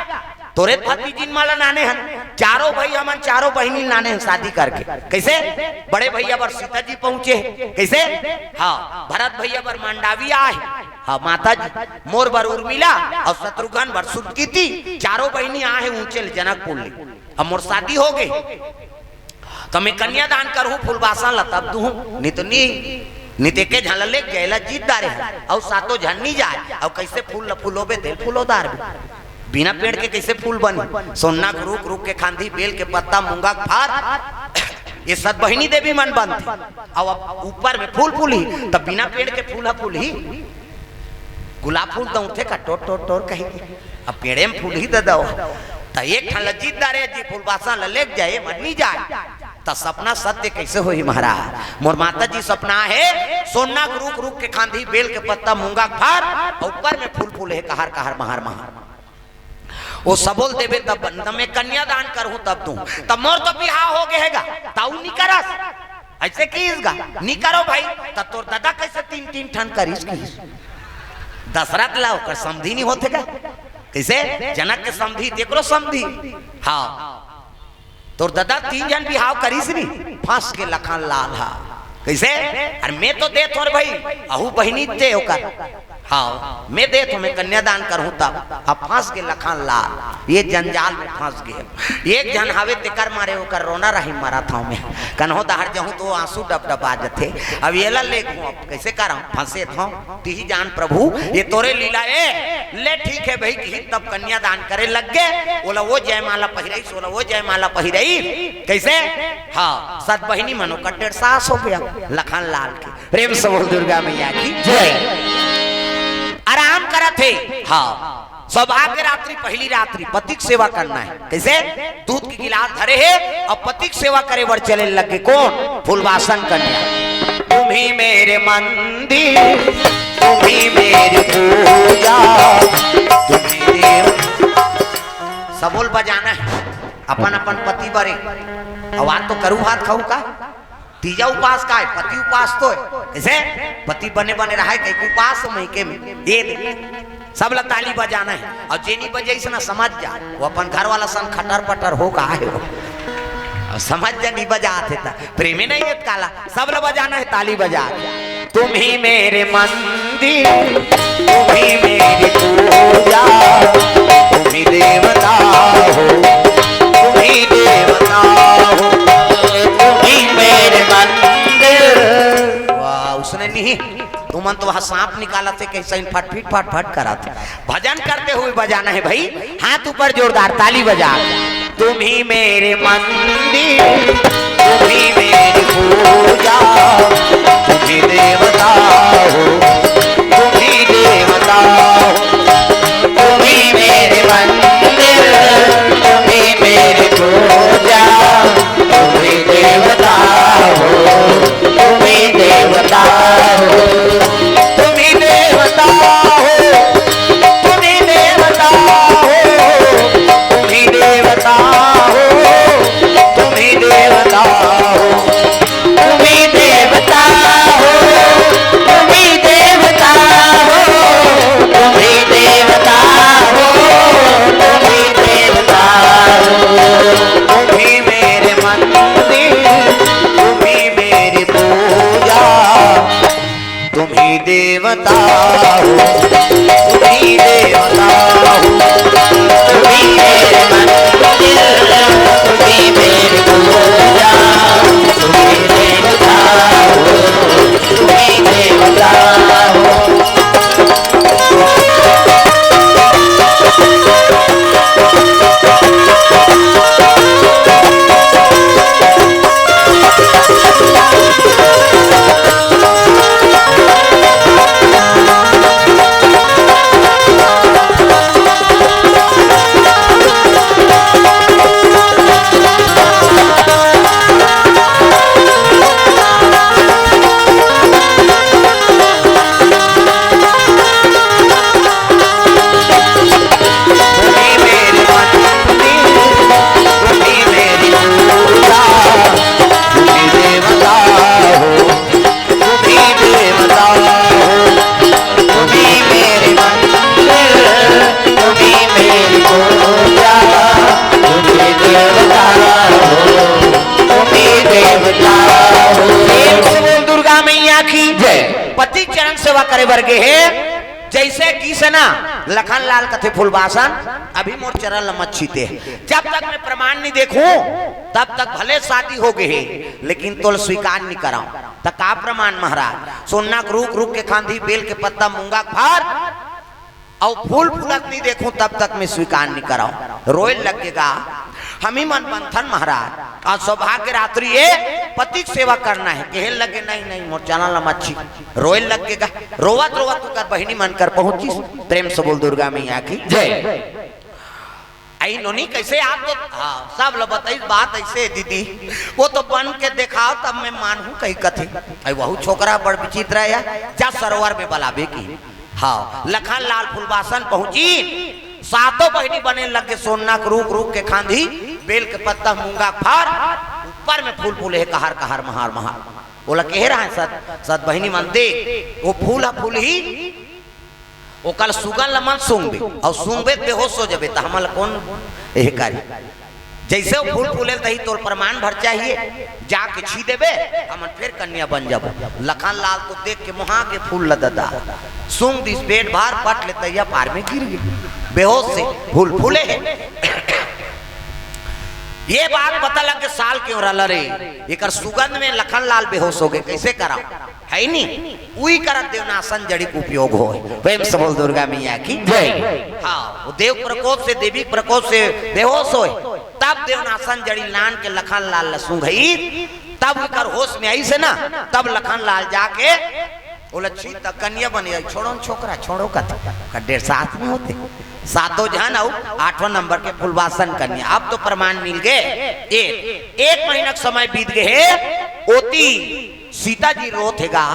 तोरे भतीजिन मन ल नाने हन, चारों भाई हमन चारों बहिनी ल नाने हन शादी करके।" कइसे? बड़े भैया बर सीता जी पहुँचे हे। कइसे? हाँ, भरत भैया बर मांडवी आए हे। हाँ, माता जी, मोर बर उर्मिला अउ शत्रुघ्न बर सुतकीती, चारों बहिनी आए हे ऊंचे ले जनकपुर ले। अब मोर शादी हो गे, त मैं कन्यादान करहूँ, फूलवासन ल तब दूहूँ, नइ तो नइ, नइ ते के झन ल लेग जाए ला जीत डारे हे, अउ सातों झन नइ जाए, अउ कइसे फूल ल फूलोबे, तेल फूलो डारबे। बिना पेड़ के कइसे फूल बनी? सोना के रूख, रूख के खांधी, बेल के पत्ता, मूंगा के फार, ये सत बहिनी देवी मन बनथे। अउ अब ऊपर में फूल फूलही, त बिना पेड़ के फूल ह फूलही? गुलाब फूल दउड़थे का टोर टोर टोर कही के? अब पेड़े में फूलही दे दव। त एक ठन ल जीत डारे जी, फूलवासन ल लेग जाए, मर नइ जाए। त सपना सत्य कइसे होही महाराज? मोर माता जी सपना हे, सोना के रूख, रूख के खांधी, बेल के पत्ता, मूंगा के फार, अउ ऊपर में फूल फूले हे कहर कहर, महर महर। ओ सबो ल देबे तब, त मैं कन्यादान करहूँ तब दूँ। त मोर तो बिहाव हो गे हे गा, तउ नइ करस। अइसे किहिस गा, नइ करों भाई। त तोर ददा कइसे तीन तीन ठन करिस किहिस? दशरथ ला ओकर समधी नइ होथे गा? कइसे? जनक के समधी, तेकरो समधी। हाँ। तोर ददा तीन झन बिहाव करिस नी, फंस गे लखन लाल हा। कइसे? अरे मैं तो देत हों रे भाई, अहू बहिनी दे ओकर। हाँ, मैं देत हों, मैं कन्यादान करहूँ तब। अब फंस गे लखन लाल, ये जंजाल में फंस गे। एक झन हावे तेकर मारे ओकर रोना रही मरत हँव मैं। कन्हो डहर जहूँ तो आंसू डबडबा जथे। अब एला लेगहूँ, अब कइसे करँव? फंसेत हँव। तिही जान प्रभु, ये तोरे लीला ए। ले ठीक हे भाई, किहिस तब कन्यादान करे लग गे। ओला ओ जयमाला पहिराइस, ओला ओ जयमाला पहिराइस। कइसे? हाँ, सत बहिनी मन ओकर डेढ़ सास हो गे लखन लाल के। प्रेम से बोल दुर्गा मैया की जय। आराम करत हे। हाँ, सौभाग्य रात्रि, पहली रात्रि, पति के सेवा करना हे। कइसे? दूध के गिलास धरे हे अउ पति के सेवा करे बर चले लग गे। कोन? फूलवासन कन्या। तुम ही मेरे मंदिर, तुम ही मेरी पूजा, तुम ही देव। सबो ल बजाना हे अपन अपन पति बर। अउ आज तो करू भात खाहू का? तीजा उपास काय? पति उपास तो हे। कइसे? पति बने बने रहय कहिके उपास हे मइके में। ये दे। सब ला ताली बजाना हे। अउ जे नइ बजाइस ना, समझ जा, ओ अपन घर वाला संग खटर पटर हो गे हे। समझ जा, नहीं बजात हे त प्रेमे नहीं हे त काला, सब ल बजाना हे, ताली बजा। तुम ही मेरे मंदिर, तुम ही मेरी पूजा, तुम ही देवता हो, तुम ही देवता हो, तुम ही मेरे मंदिर। वाह, उसने नहीं, तुमन तो वहाँ सांप निकालत हे, कैसे इन फटफिट फटफट करत हे। भजन करते हुए बजाना है भाई, हाथ ऊपर जोरदार ताली बजा। तुम ही मेरे मंदिर, तुम ही मेरी पूजा, तुम ही देवता हो, तुम ही देवता हो, तुम ही मेरे मंदिर, तुम ही मेरी पूजा, तुम ही देवता हो, तुम ही देवता हो, तुम ही देवता हो, तुम ही देवता हो, तुम ही देवता हो, तुम ही देवता हो, तुम ही देवता हो, तुम ही देवता हो, तुम ही देवता हो, तुम ही देवता हो, तुम ही मेरे मंदिर, तुम ही मेरी पूजा, तुम ही देवता हो, तुम ही देवता हो, तुम ही मेरे मंदिर, तुम ही मेरी पूजा, तुम ही देवता हो, तुम ही देवता हो। प्रेम से बोल दुर्गा मैया की जय। पति चरण सेवा करे बर गे हे, जैसे किस ना लखन लाल कथे फुलबासन, अभी मोर चरण ल मत छीते। जब तक मैं प्रमाण नहीं देखूं, तब तक भले शादी हो गए हे, लेकिन तोल स्वीकार नहीं कराऊं। त का प्रमाण महाराज? सोना के रूख, रूख के खांधी, बेल के पत्ता, मूंगा के फर, अउ फूल फूलत नहीं देखूं, तब तक मैं स्वीकार नहीं कराऊं। रोए लग गे गा। हम ही मन बनथन महाराज, आज सौभाग्य रात्रि हे, पति के सेवा करना हे। कहे लगे, नहीं, नहीं, मोर चरण ल मत छी। रोए लग गे गा। रोवत रोवत ओकर बहिनी मन कर पहुंचिस। प्रेम से बोल दुर्गा मैया की जय। आई नोनी कैसे आप तो, हाँ, सब ल बताई बात ऐसे दीदी, वो तो बन के देखाओ तब मैं मानहूं कही कथे। आई वहू छोकरा बड़ विचित्र हे, जा सरोवर में बलाबे की। हाँ, लखन लाल फुलबासन पहुंची, सातों बहिनी बने लग गे, सोना के रूख, रूख के खांधी, बेल के पत्ता, मूंगा के फर, ऊपर में फूल फूले हे, कहर कहर, महार महार। ओला कहे रहा सत, सत बहिनी मन देख, वो फूल ह फूलही, ओकर सुगंध ल मन सूंघबे, अउ सूंघबे त बेहोश हो जबे, त हमन ल कोन एह करी? जैसे वो फूल फूले ल दही, तोर प्रमाण भर चाहिए, जाके छी देबे, हमन फिर कन्या बन जाबो। लखन लाल तो देख के मोहा के फूल ल ददा, सूंघ दिस पेट भार, पट ले तैया पार में गिर गे, बेहोश से फूल फूले हे। ये बात पता लग के साल के ओरा लरे, एकर सुगंध में लखन लाल बेहोश हो गए, कैसे करा? है नी? उही करा देवनासन जड़ी के उपयोग होय। प्रेम से बोल दुर्गा मैया की जय। हाँ, वो देव प्रकोप से, देवी प्रकोप से बेहोश होय, तब देवनासन जड़ी लान के लखन लाल ल सूंघई, तब एकर होश में आइस ना, तब लखन लाल जाके ओला छी त कन्या बन जाई, छोड़ो न छोकरा, छोड़ो कथे, का डेढ़ साथ में होते, सातों झन अउ आठवां नंबर के फुलबासन कन्या। अब तो प्रमाण मिल गए। एक, एक महीना के समय बीत गए हे, ओती सीता जी रोत हे गा,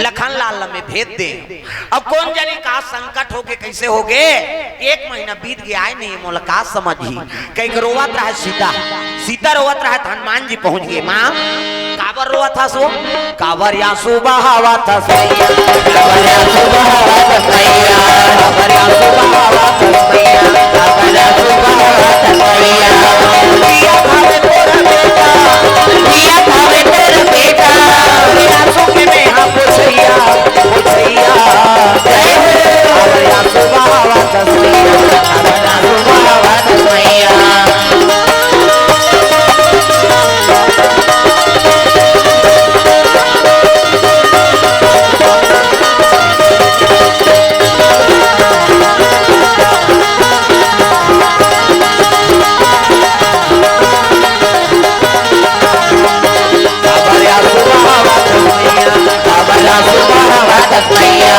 लखन लाल ल मैं भेज दे। अब कोन जनी का संकट होगे, कैसे होगे, एक महीना बीत गया, आय नहीं, मोला का समझही, कहीं के रोवत रहे सीता, सीता रोवत रहे त हनुमान जी पहुंच गए, माँ का काबर रोवत हस वो? काबर आंसू बहावत हस मैया? काबर आंसू बहावत हस मैया? काबर आंसू बहावत हस मैया? काबर आंसू बहावत हस मैया? जिया खावे तोरा बेटा, जिया खावे तोरा बेटा, आंसू के मेहा पोछैया, पोछैया। काबर आंसू बहावत हस मैया? काबर आंसू बहावत हस मैया?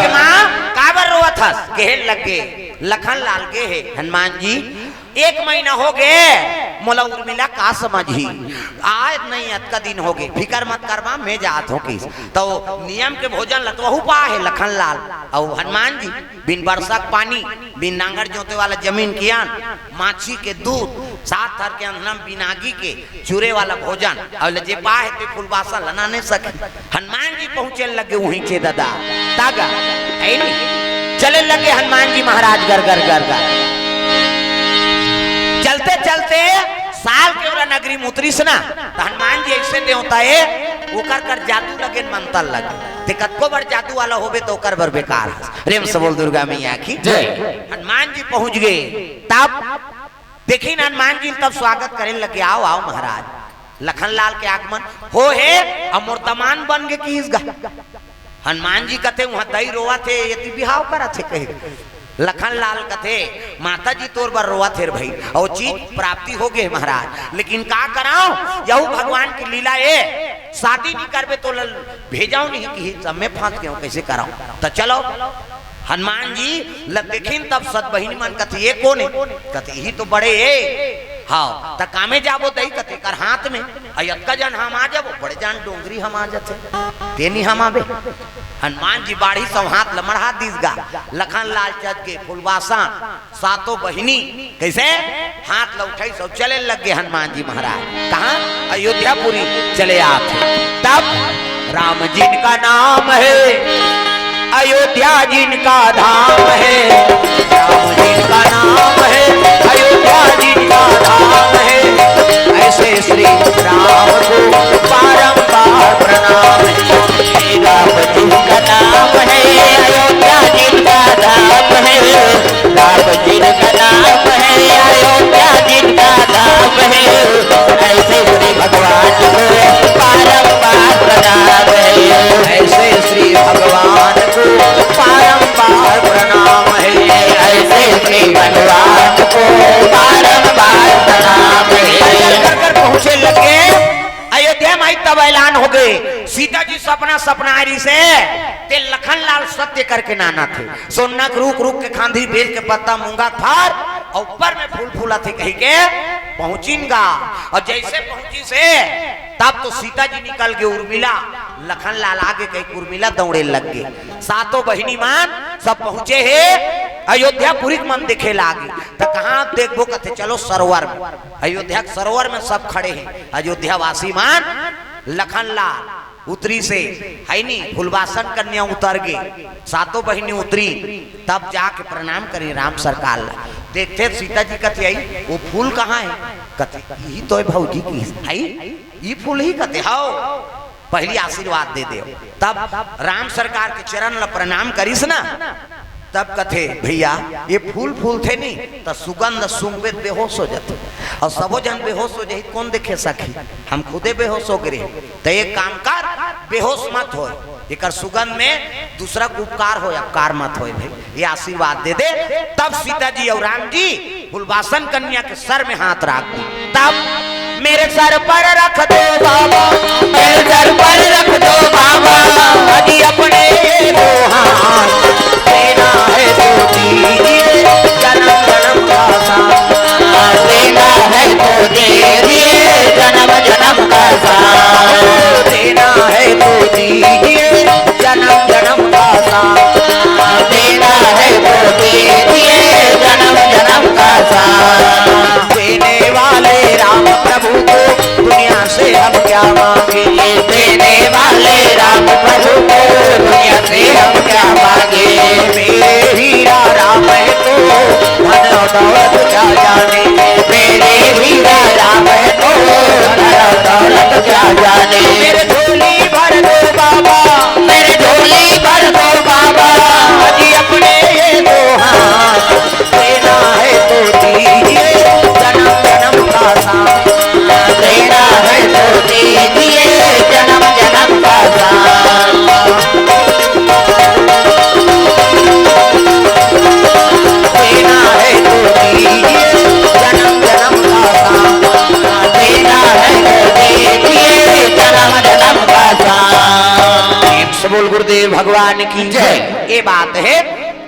के माँ, काबर रोवत हस? कहे लगे, लखन लाल गे हे, हनुमान जी, एक महीना हो गे, मोला उर्मिला का समझही? आय नहीं, अतका दिन हो गे, फिकर मत कर माँ, मैं जात हों किस। तो नियम के भोजन ल तो वहू पाहे लखन लाल। अउ हनुमान जी बिन बरसा के पानी, बिन नांगर जोते वाला जमीन के अन्न, माछी के दूध, सात थर के अंधनम बिनागी के चूरे वाला भोजन, अउ ले जे पाहे ते फुलबासन ल ना नहीं सके। हनुमान जी पहुंचे लगे उहीं चे ददा। तागा, ऐ नी? चले लगे हनुमान जी महाराज गर गर गर गर। चलते चलते साल के ओला नगरी में उतरिस ना, त हनुमान जी ऐसे देवता ए, ओकर कर जादू लगे न मंतर लगे। ते कतको बड़ जादू वाला होबे त ओकर बर बेकार हस। प्रेम से बोल दुर्गा मैया की जय। हनुमान जी पहुंच गे, तब देखिन हनुमान जी तब स्वागत करे लगे, "आओ, आओ महाराज।" लखन लाल के आगमन हो हे, अउ मोर दमान बन गे किहिस गा। हनुमान जी कथे, "उहाँ दई रोवत हे, एती बिहाव करत हे," कहे। लखन लाल कथे, "माता जी तोर बर रोवत हे रे भई, अउ चीज प्राप्ति हो गे महाराज, लेकिन का करांव, यहू भगवान के लीला ए, शादी नहीं करबे त ल-, भेजव नहीं किहिस, सब में फंस गेंव, कैसे करांव?" त चलो हनुमान जी ल देखिन तब सत बहिनी मन कथे, "ये कोन हे?" कथे, "इही तो बड़े ए।" "हाँ, त कामे जाबो दई?" कथे, "कर हाथ में।" "अइ अतका जन हमा जाबो?" "बड़े जान डोंगरी हमा जाथे, ते नी हमाबे।" हनुमान जी बाढ़िस अउ हाथ ल मढ़ा दिस गा। लखन लाल चढ़ गे फुलबासन, सातों बहिनी कइसे हाथ ल उठाइस अउ चले लग गे हनुमान जी महाराज। कहाँ? अयोध्यापुरी चले आथे। तब राम जिनका नाम है, अयोध्या जिनका धाम है। राम जिनका नाम है, अयोध्या जिनका धाम है। ऐसे श्री राम को बारंबार प्रणाम है। राम जिनका नाम है, अयोध्या जिनका धाम है। राम जिनका नाम है, अयोध्या जिनका धाम है। ऐसे श्री भगवान को बारंबार प्रणाम है। ऐसे श्री भगवान को बारंबार प्रणाम है। ऐसे श्री भगवान को बारंबार प्रणाम है। कर कर पहुंचे लगे अयोध्या माई, तब ऐलान हो गे। सीता जी सपना सपना रहिसे, ते लखन लाल सत्य करके नानथे। सोना के रूख, रूख के खांधी, बेल के पत्ता, मूंगा के फार, अउ ऊपर में फूल फूलत हे कहिके पहुंचिन गा। अउ जइसे पहुंचिसे, तब तो सीता जी निकल गे, उर्मिला, लखन लाल आगे कहिके उर्मिला दौड़े लग गे। सातों बहिनी मन सब पहुंचे हे, अयोध्यापुरी के मन देखे लागे। त कहाँ देखबो कथे, चलो सरोवर में। अयोध्या के सरोवर में सब खड़े हे। अयोध्यावासी मन लखन लाल उतरिसे, है नी, फुलबासन कन्या उतर गे, सातों बहिनी उतरी, तब जाके प्रणाम करी राम सरकार ला। देखथे सीता जी कथे, "आई, वो फूल कहाँ है?" कथे, "इही तो है भौजी की, है, ई फूल ही।" कथे, "हव।" पहली आशीर्वाद दे देव। तब राम सरकार के चरण ल प्रणाम करिस ना, तब कथे, "भैया, ये फूल फूलथे नी, त सुगंध सूंघबे त बेहोश हो जाथे, अउ सबो झन बेहोश हो जाही, कोन देखे सकही? हम खुदे बेहोश हो गे रहेन। त एक काम कर, बेहोश मत होय, एकर सुगंध में दूसरा के उपकार होय, अपकार मत होय भाई।" ये आशीर्वाद दे दे। तब सीता जी अउ राम जी फुलबासन कन्या के सर में हाथ रख दी। तब मेरे सर पर रख दो बाबा, मेरे सर पर रख दो बाबा, अजी अपने ये दो हाथ। देना है तो दीजिए जन्म जन्म का साथ, देना है तो दीजिए जन्म जन्म का साथ, देना है तो दीजिए जन्म जन्म का साथ, देना है तो दीजिए जन्म जन्म का साथ। देने वाले राम प्रभु को दुनिया से हम क्या मांगे? ये देने वाले राम प्रभु को दुनिया से हम क्या मांगे? मेरे हीरा राम है तो धन और दौलत क्या जाने? मेरे हीरा राम है तो धन और दौलत क्या जाने? मेरे झोली भर दो बाबा, मेरे झोली भर दो बाबा, अजी अपने ये दो हाथ। देना है तो दीजिए जन्म जन्म का साथ, देना है तो दीजिए जन्म जन्म का साथ। देना है तो दीजिए जन्म जन्म का साथ, देना है तो दीजिए जन्म जन्म का साथ। प्रेम से बोल गुरुदेव भगवान की जय। ये बात है।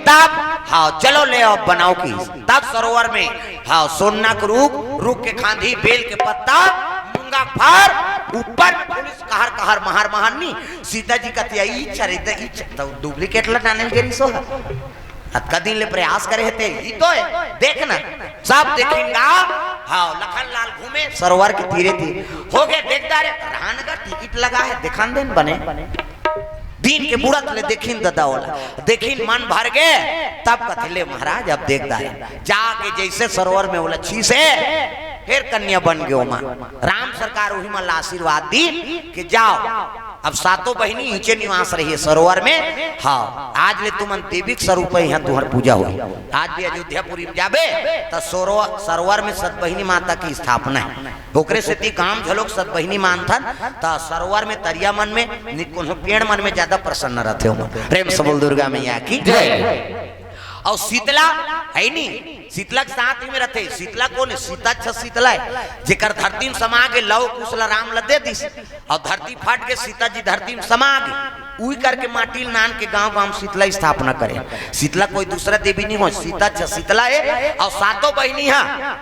तब हाँ, चलो ले आओ, बनाओ की। तब सरोवर में हाँ, सोना के रूख, रूख के खांधी, बेल के पत्ता, मूंगा के फर, ऊपर पुलिस कहर कहर, महर महर नी। सीता जी कहती है, "ई चरित, ई च-," तो डुप्लीकेट ला डाले गे रहिस हो। अतका दिन ले प्रयास करे हे ते, ई तो है, देख ना, सब देखिन गा। हाँ, लखन लाल घूमे सरोवर के तीरे तीर, हो गए, देखता रे, राहन का टिकट लगा है, दिखान देन बने। दिन के बुड़त ले देखिन ददा ओला, देखिन मन भर गे, तब कथे, "ले महाराज, अब देख दारे।" जाके जैसे सरोवर में ओला छीसे, फिर कन्या बन गे ओमा। राम सरकार उही मन ला आशीर्वाद दीन कि जाओ, अब सातों बहिनी नीचे निवास रहिए सरोवर में। हाँ, आज ले तुमन देवी के स्वरूप है, यहाँ तुम्हार पूजा होही। आज भी अयोध्यापुरी में जाबे त सरो-, सरोवर में सतबहिनी माता की स्थापना है। ओकरे सेती गांव घलोक सतबहिनी मानथन, त सरोवर में, तरिया मन में, नि-, कोनो पेड़ मन में ज्यादा प्रसन्न रथे ओमन। प्रेम से बोल दुर्गा मैया की जय। अउ शीतला है नी, शीतला के साथ में रथे। शीतला कोन है? सीता छ शीतला है, जेकर धरती में समा गे, लव कुश ल राम ल दे दिस, अउ धरती फट गे, सीता जी धरती में समा गे। उही करके माटी ल नान के गांव गांव शीतला स्थापना करे। शीतला कोई दूसरा देवी नहीं हो, सीता छ शीतला है। अउ सातों बहिनी हा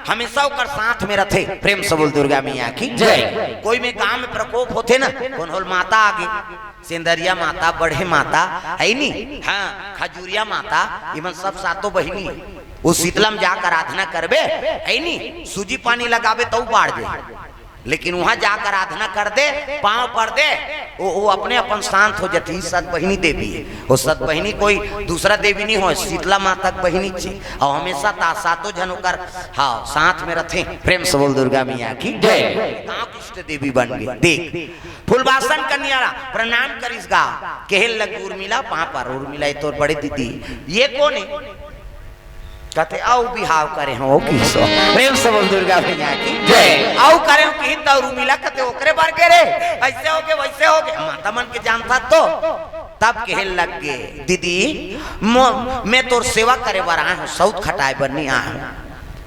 हमेशा ओकर साथ में रथे। प्रेम से बोल दुर्गा मैया की जय। कोई में गांव में प्रकोप होथे ना, कोन होल माता आगे, सेंदरिया माता, बड़े माता, है नी? हाँ, खजूरिया माता, इमन सब सातों बहिनी। वो शीतला में जाकर आराधना करबे, है नी? सूजी पानी लगाबे तो बाढ़ जाए। लेकिन वहां जाकर आराधना कर दे, पांव पर दे, वो, वो अपने अपन शांत हो जाती। सतबहिनी देवी है, वो सतबहिनी कोई दूसरा देवी नहीं हो, शीतला माता के बहिनी छे। और हमेशा ता सातों जन ओकर, हाँ, साथ में रथे। प्रेम से बोल दुर्गा मैया की जय। गांव की इष्ट देवी बन गई। देख, फूलबासन कन्या ला प्रणाम करिस गा, केहे लग उर्मिला पांव पर, उर्मिला ये तोर बड़े दीदी, ये कोन है? कथे, "अउ बिहाव करे हो किसो।" प्रेम से बोल दुर्गा मैया की जय। "अउ करे हो किहिन त उर्मिला कथे ओकरे बर के रे, ऐसे हो गे, वैसे हो गे।" माता मन के जानता तो तब कहे लग गे, "दीदी, मो-, मैं तोर सेवा करे बर आए हूँ, सौत खटाए बर नहीं आए हूँ।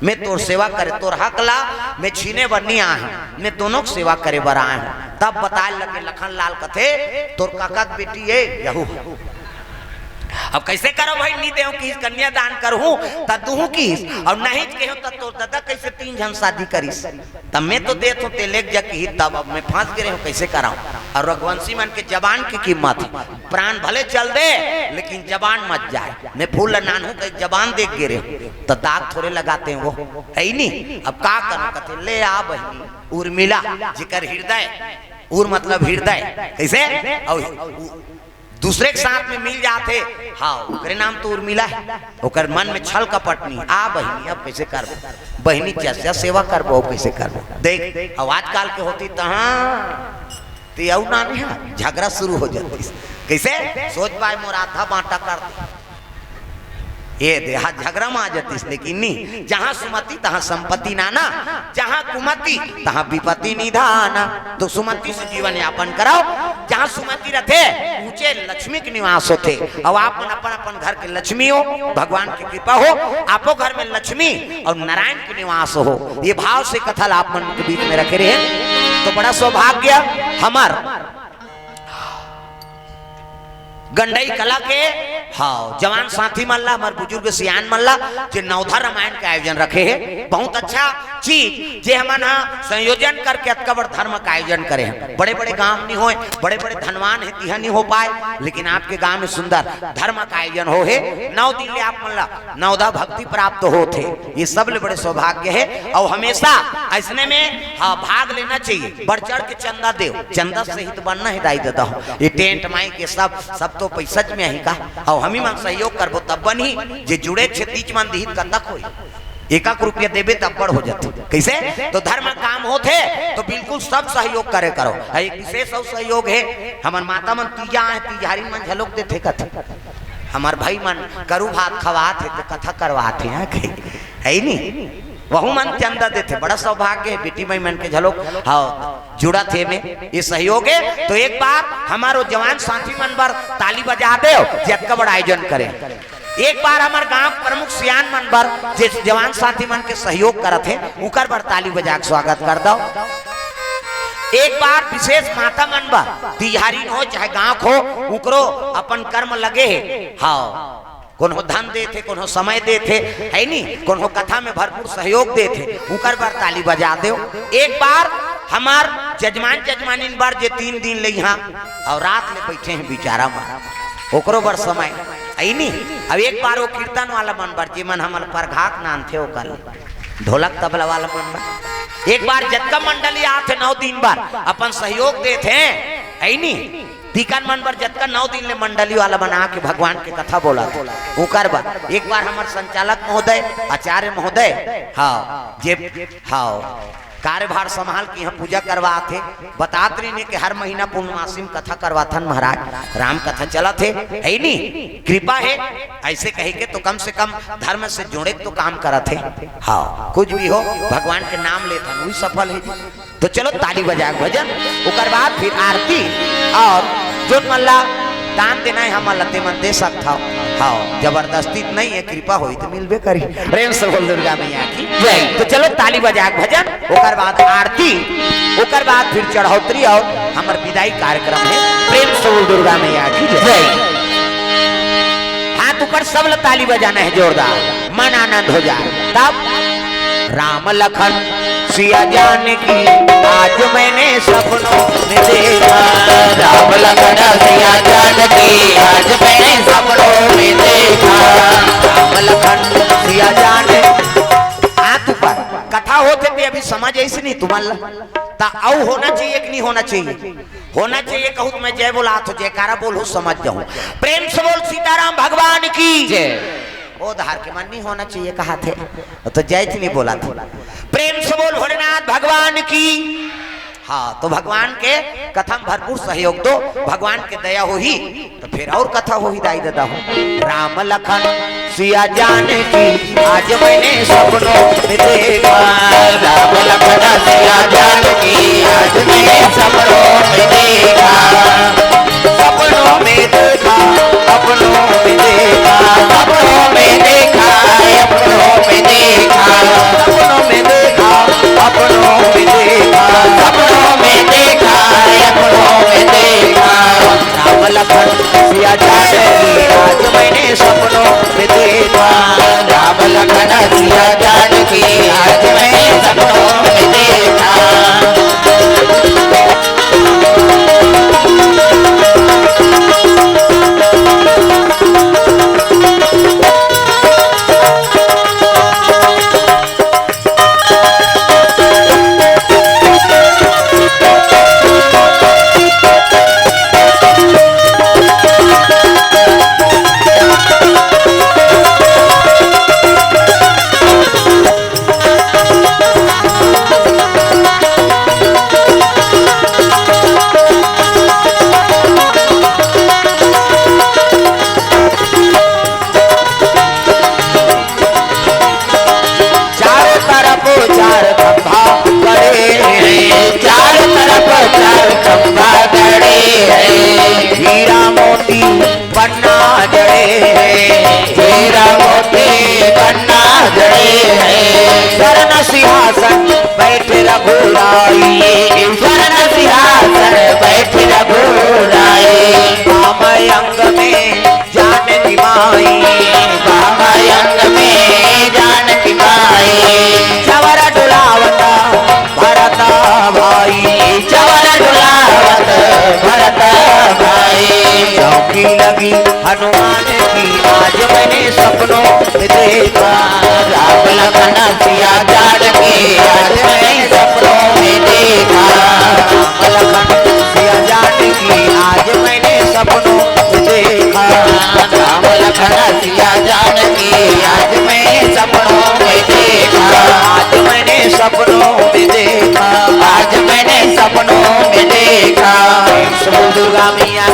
मैं तोर सेवा करे, तोर हक ला मैं छीने बर नहीं आए हूँ, मैं दोनों के सेवा करे बर आए हूँ।" तब बताए लगे लखन लाल कथे, "तोर काका के बेटी है यहू।" अब कैसे करो भाई, नी देहूं किहिस, कन्यादान करहूं त दूहूं किहिस, और नहीं केहूं त तोर ददा कैसे तीन झन शादी करिस? तब मैं तो देत हों, ते लेग जा किहिस, तब अब मैं फंस गे रेहूं, कैसे कराऊं? और रघुवंशी मन के जबान की कीमत है, प्राण भले चल दे लेकिन जबान मत जाए। मैं फूल ल नानहूं कहि जबान दे गे रेहूं त दाग थोड़े लगाते हैं वो, है ही नहीं। अब का करूं? कथे, "ले आ बहिनी उर्मिला, जेकर हृदय, उर मतलब हृदय, कैसे? और दूसरे के साथ में मिल जाथे, हाँ, ओकरे नाम तो उर्मिला है, ओकर मन में छल कपट नहीं। आ बहिनी, अब कैसे करबो? बहिनी जैसे सेवा करबो, अब कैसे करबो?" देख, अब आजकल के होती तहाँ ते अउ नानी हा झगड़ा शुरू हो जाती। कैसे? सोच पाए मोर आधा बांटा कर दे। ये दे, हाँ, झगड़ा में आ जातीस, लेकिन नहीं। जहाँ सुमति, तहाँ संपत्ति नाना, जहाँ कुमति, तहाँ विपत्ति निधाना। तो सुमति से जीवन यापन कराओ। जहाँ सुमति रथे, ऊंचे लक्ष्मी के निवास होथे। और आप मन अपन, अपन घर के लक्ष्मी हो, भगवान की कृपा हो, आपो घर में लक्ष्मी और नारायण के निवास हो। ये भाव से कथा ला आप मन के बीच में रखे रहे, तो बड़ा सौभाग्य हमार। गंडई कला के, हाँ, जवान साथी मन ला, हमर बुजुर्ग सियान मन ला, जे नवधा रामायण के आयोजन रखे हे, बहुत अच्छा चीज, जे हमन हा संयोजन करके अतका बड़ धर्म का आयोजन करे हे। बड़े-बड़े गांव नहीं होय, बड़े-बड़े धनवान हे, तिहा नहीं हो पाए, लेकिन आपके गांव में सुंदर धर्म का आयोजन हो हे। नौ दिन ले आप मन ला नवधा भक्ति प्राप्त होत हे, ये सब ले बड़े सौभाग्य हे। और हमेशा अइसने में, हाँ, भाग लेना चाहिए, बढ़ चढ़ के चंदा देव, चंदा सहित बनना हे दाई ददा हो। ये टेंट माइक ये सब, सब तो पैसा में आही का? अउ हमी मन सहयोग करबो तब बनही, जे जुड़े छे तीज मन दिही त कतक होही? एक एक रुपया देबे त अब्बड़ हो जाथे। कइसे? तो धर्म काम होथे, तो बिल्कुल सब सहयोग करे करो। अउ एक विशेष अउ सहयोग हे, हमर माता मन तीजा हे, तिजहारी मन झलोक देथे कथे। हमर भाई मन करू भात खवात हे, त कथा करवात हे, हाँ, कही, हे नी? वहू मन चंदा देथे, बड़ा सौभाग्य हे, बेटी माई मन के झलोक, हाँ, जुड़त हे में, ये सहयोग हे। तो एक बार हमर जवान साथी मन बर ताली बजा देव, जतका बड़ा आयोजन करे। एक बार हमर गांव प्रमुख सियान मन बर, जे जवान साथी मन के सहयोग करत हे, उकर बर ताली बजा के स्वागत कर दव। एक बार विशेष माता मन बर, तिहारिन हो चाहे गांव हो, उकरो अपन कर्म लगे हे। हाँ, कोनो धन देथे, कोनो समय देथे, हे नी, कोनो कथा में भरपूर सहयोग देथे, उकर बर ताली बजा देव। एक बार हमर जजमान जजमानिन बर, जे तीन दिन ले इहाँ अउ रात ले बइठे हे बिचारा मन, ओकरो बर समय, हे नी। अब एक बार वो कीर्तन वाला मन बर, जे मन हमर परघात नानथे, ओकर ले ढोलक तबला वाला मन बर, एक बार जतका मंडली आथे नौ दिन बर अपन सहयोग देथे, हे नी। तीकन मन बर जतका नौ दिन ले मंडली वाला बना के भगवान के कथा बोलत, ओकर बर एक बार हमर संचालक महोदय, आचार्य महोदय, हाँ, जे, हाँ, कार्यभार संभाल के इहाँ पूजा करवात हे, बतात रहिन हे कि हर महीना पूर्णमासी में कथा करवाथन महाराज, राम कथा चलत हे, हे नी, कृपा हे, अइसे कहिके तो कम से कम धर्म से जुड़े तो काम करत हे। हाँ, कुछ भी हो, भगवान के नाम लेथन, वही सफल हे। तो चलो ताली बजा के भजन, ओकर बाद फिर आरती अउ जोन मन ला दान देना हे, हमन ला ते मन दे सकत हव। हाँ, जबरदस्ती नहीं हे, कृपा होही तो मिलबे करही। प्रेम से बोल दुर्गा मैया की जय। तो चलो ताली बजा के भजन, ओकर बाद आरती, ओकर बाद फिर चढ़ौतरी अउ हमर विदाई कार्यक्रम हे। प्रेम से बोल दुर्गा मैया की जय। जय। हाथ ऊपर, सब ला ताली बजाना हे जोरदार, मन आनंद हो जाए। तब राम लखन सिया जानकी, आज मैंने सपनों में देखा। राम लखन सिया जानकी, आज मैंने सपनों में देखा। राम लखन सिया जानकी। हाथ ऊपर। कथा होथे ते अभी समझ आइस नहीं तुमन ला? त अउ होना चाहिए कि नहीं होना चाहिए? होना चाहिए कहूँ तो मैं जय बोलात हों, जयकारा बोलहूँ, समझ जाहूँ। प्रेम से बोल सीताराम भगवान की जय। ओ धार के मन नहीं होना चाहिए कहाथे, तो जय च नहीं बोलाथे। प्रेम से बोल भोलेनाथ भगवान की। हाँ, तो भगवान के कथा में भरपूर सहयोग दो, भगवान के दया होही तो फिर अउ कथा होही दाई ददा हो। राम लखन सिया जानकी, आज मैंने सपनों में देखा। राम लखन सिया जानकी, आज मैंने सपनों में देखा। सपनों में देखा, सपनों में देखा, सपनों में देखा, सपनों में देखा, सपनों में देखा, सपनों में देखा, सपनों में देखा, सपनों में देखा। राम लखन सिया जानकी, आज मैंने सपनों में देखा। राम लखन सिया जानकी, आज मैंने सपनों में देखा। चारों तरफ चार खंभा गड़े हैं, चारों तरफ चार खंभा गड़े हैं। हीरा मोती पन्ना जड़े हैं, हीरा मोती पन्ना जड़े हैं। स्वर्ण सिंहासन बैठ रघुराई, स्वर्ण सिंहासन बैठ रघुराई। वाम अंग में जानकी माई, वाम अंग में जानकी माई। चवर डुलावत भरत भाई, चवर डुलावत भरत भाई। चौकी लगी हनुमान की, आज मैंने सपनों में देखा। राम लखन सिया जानकी, आज मैंने सपनों में देखा, आज मैंने सपनों में देखा, समुद्रगामी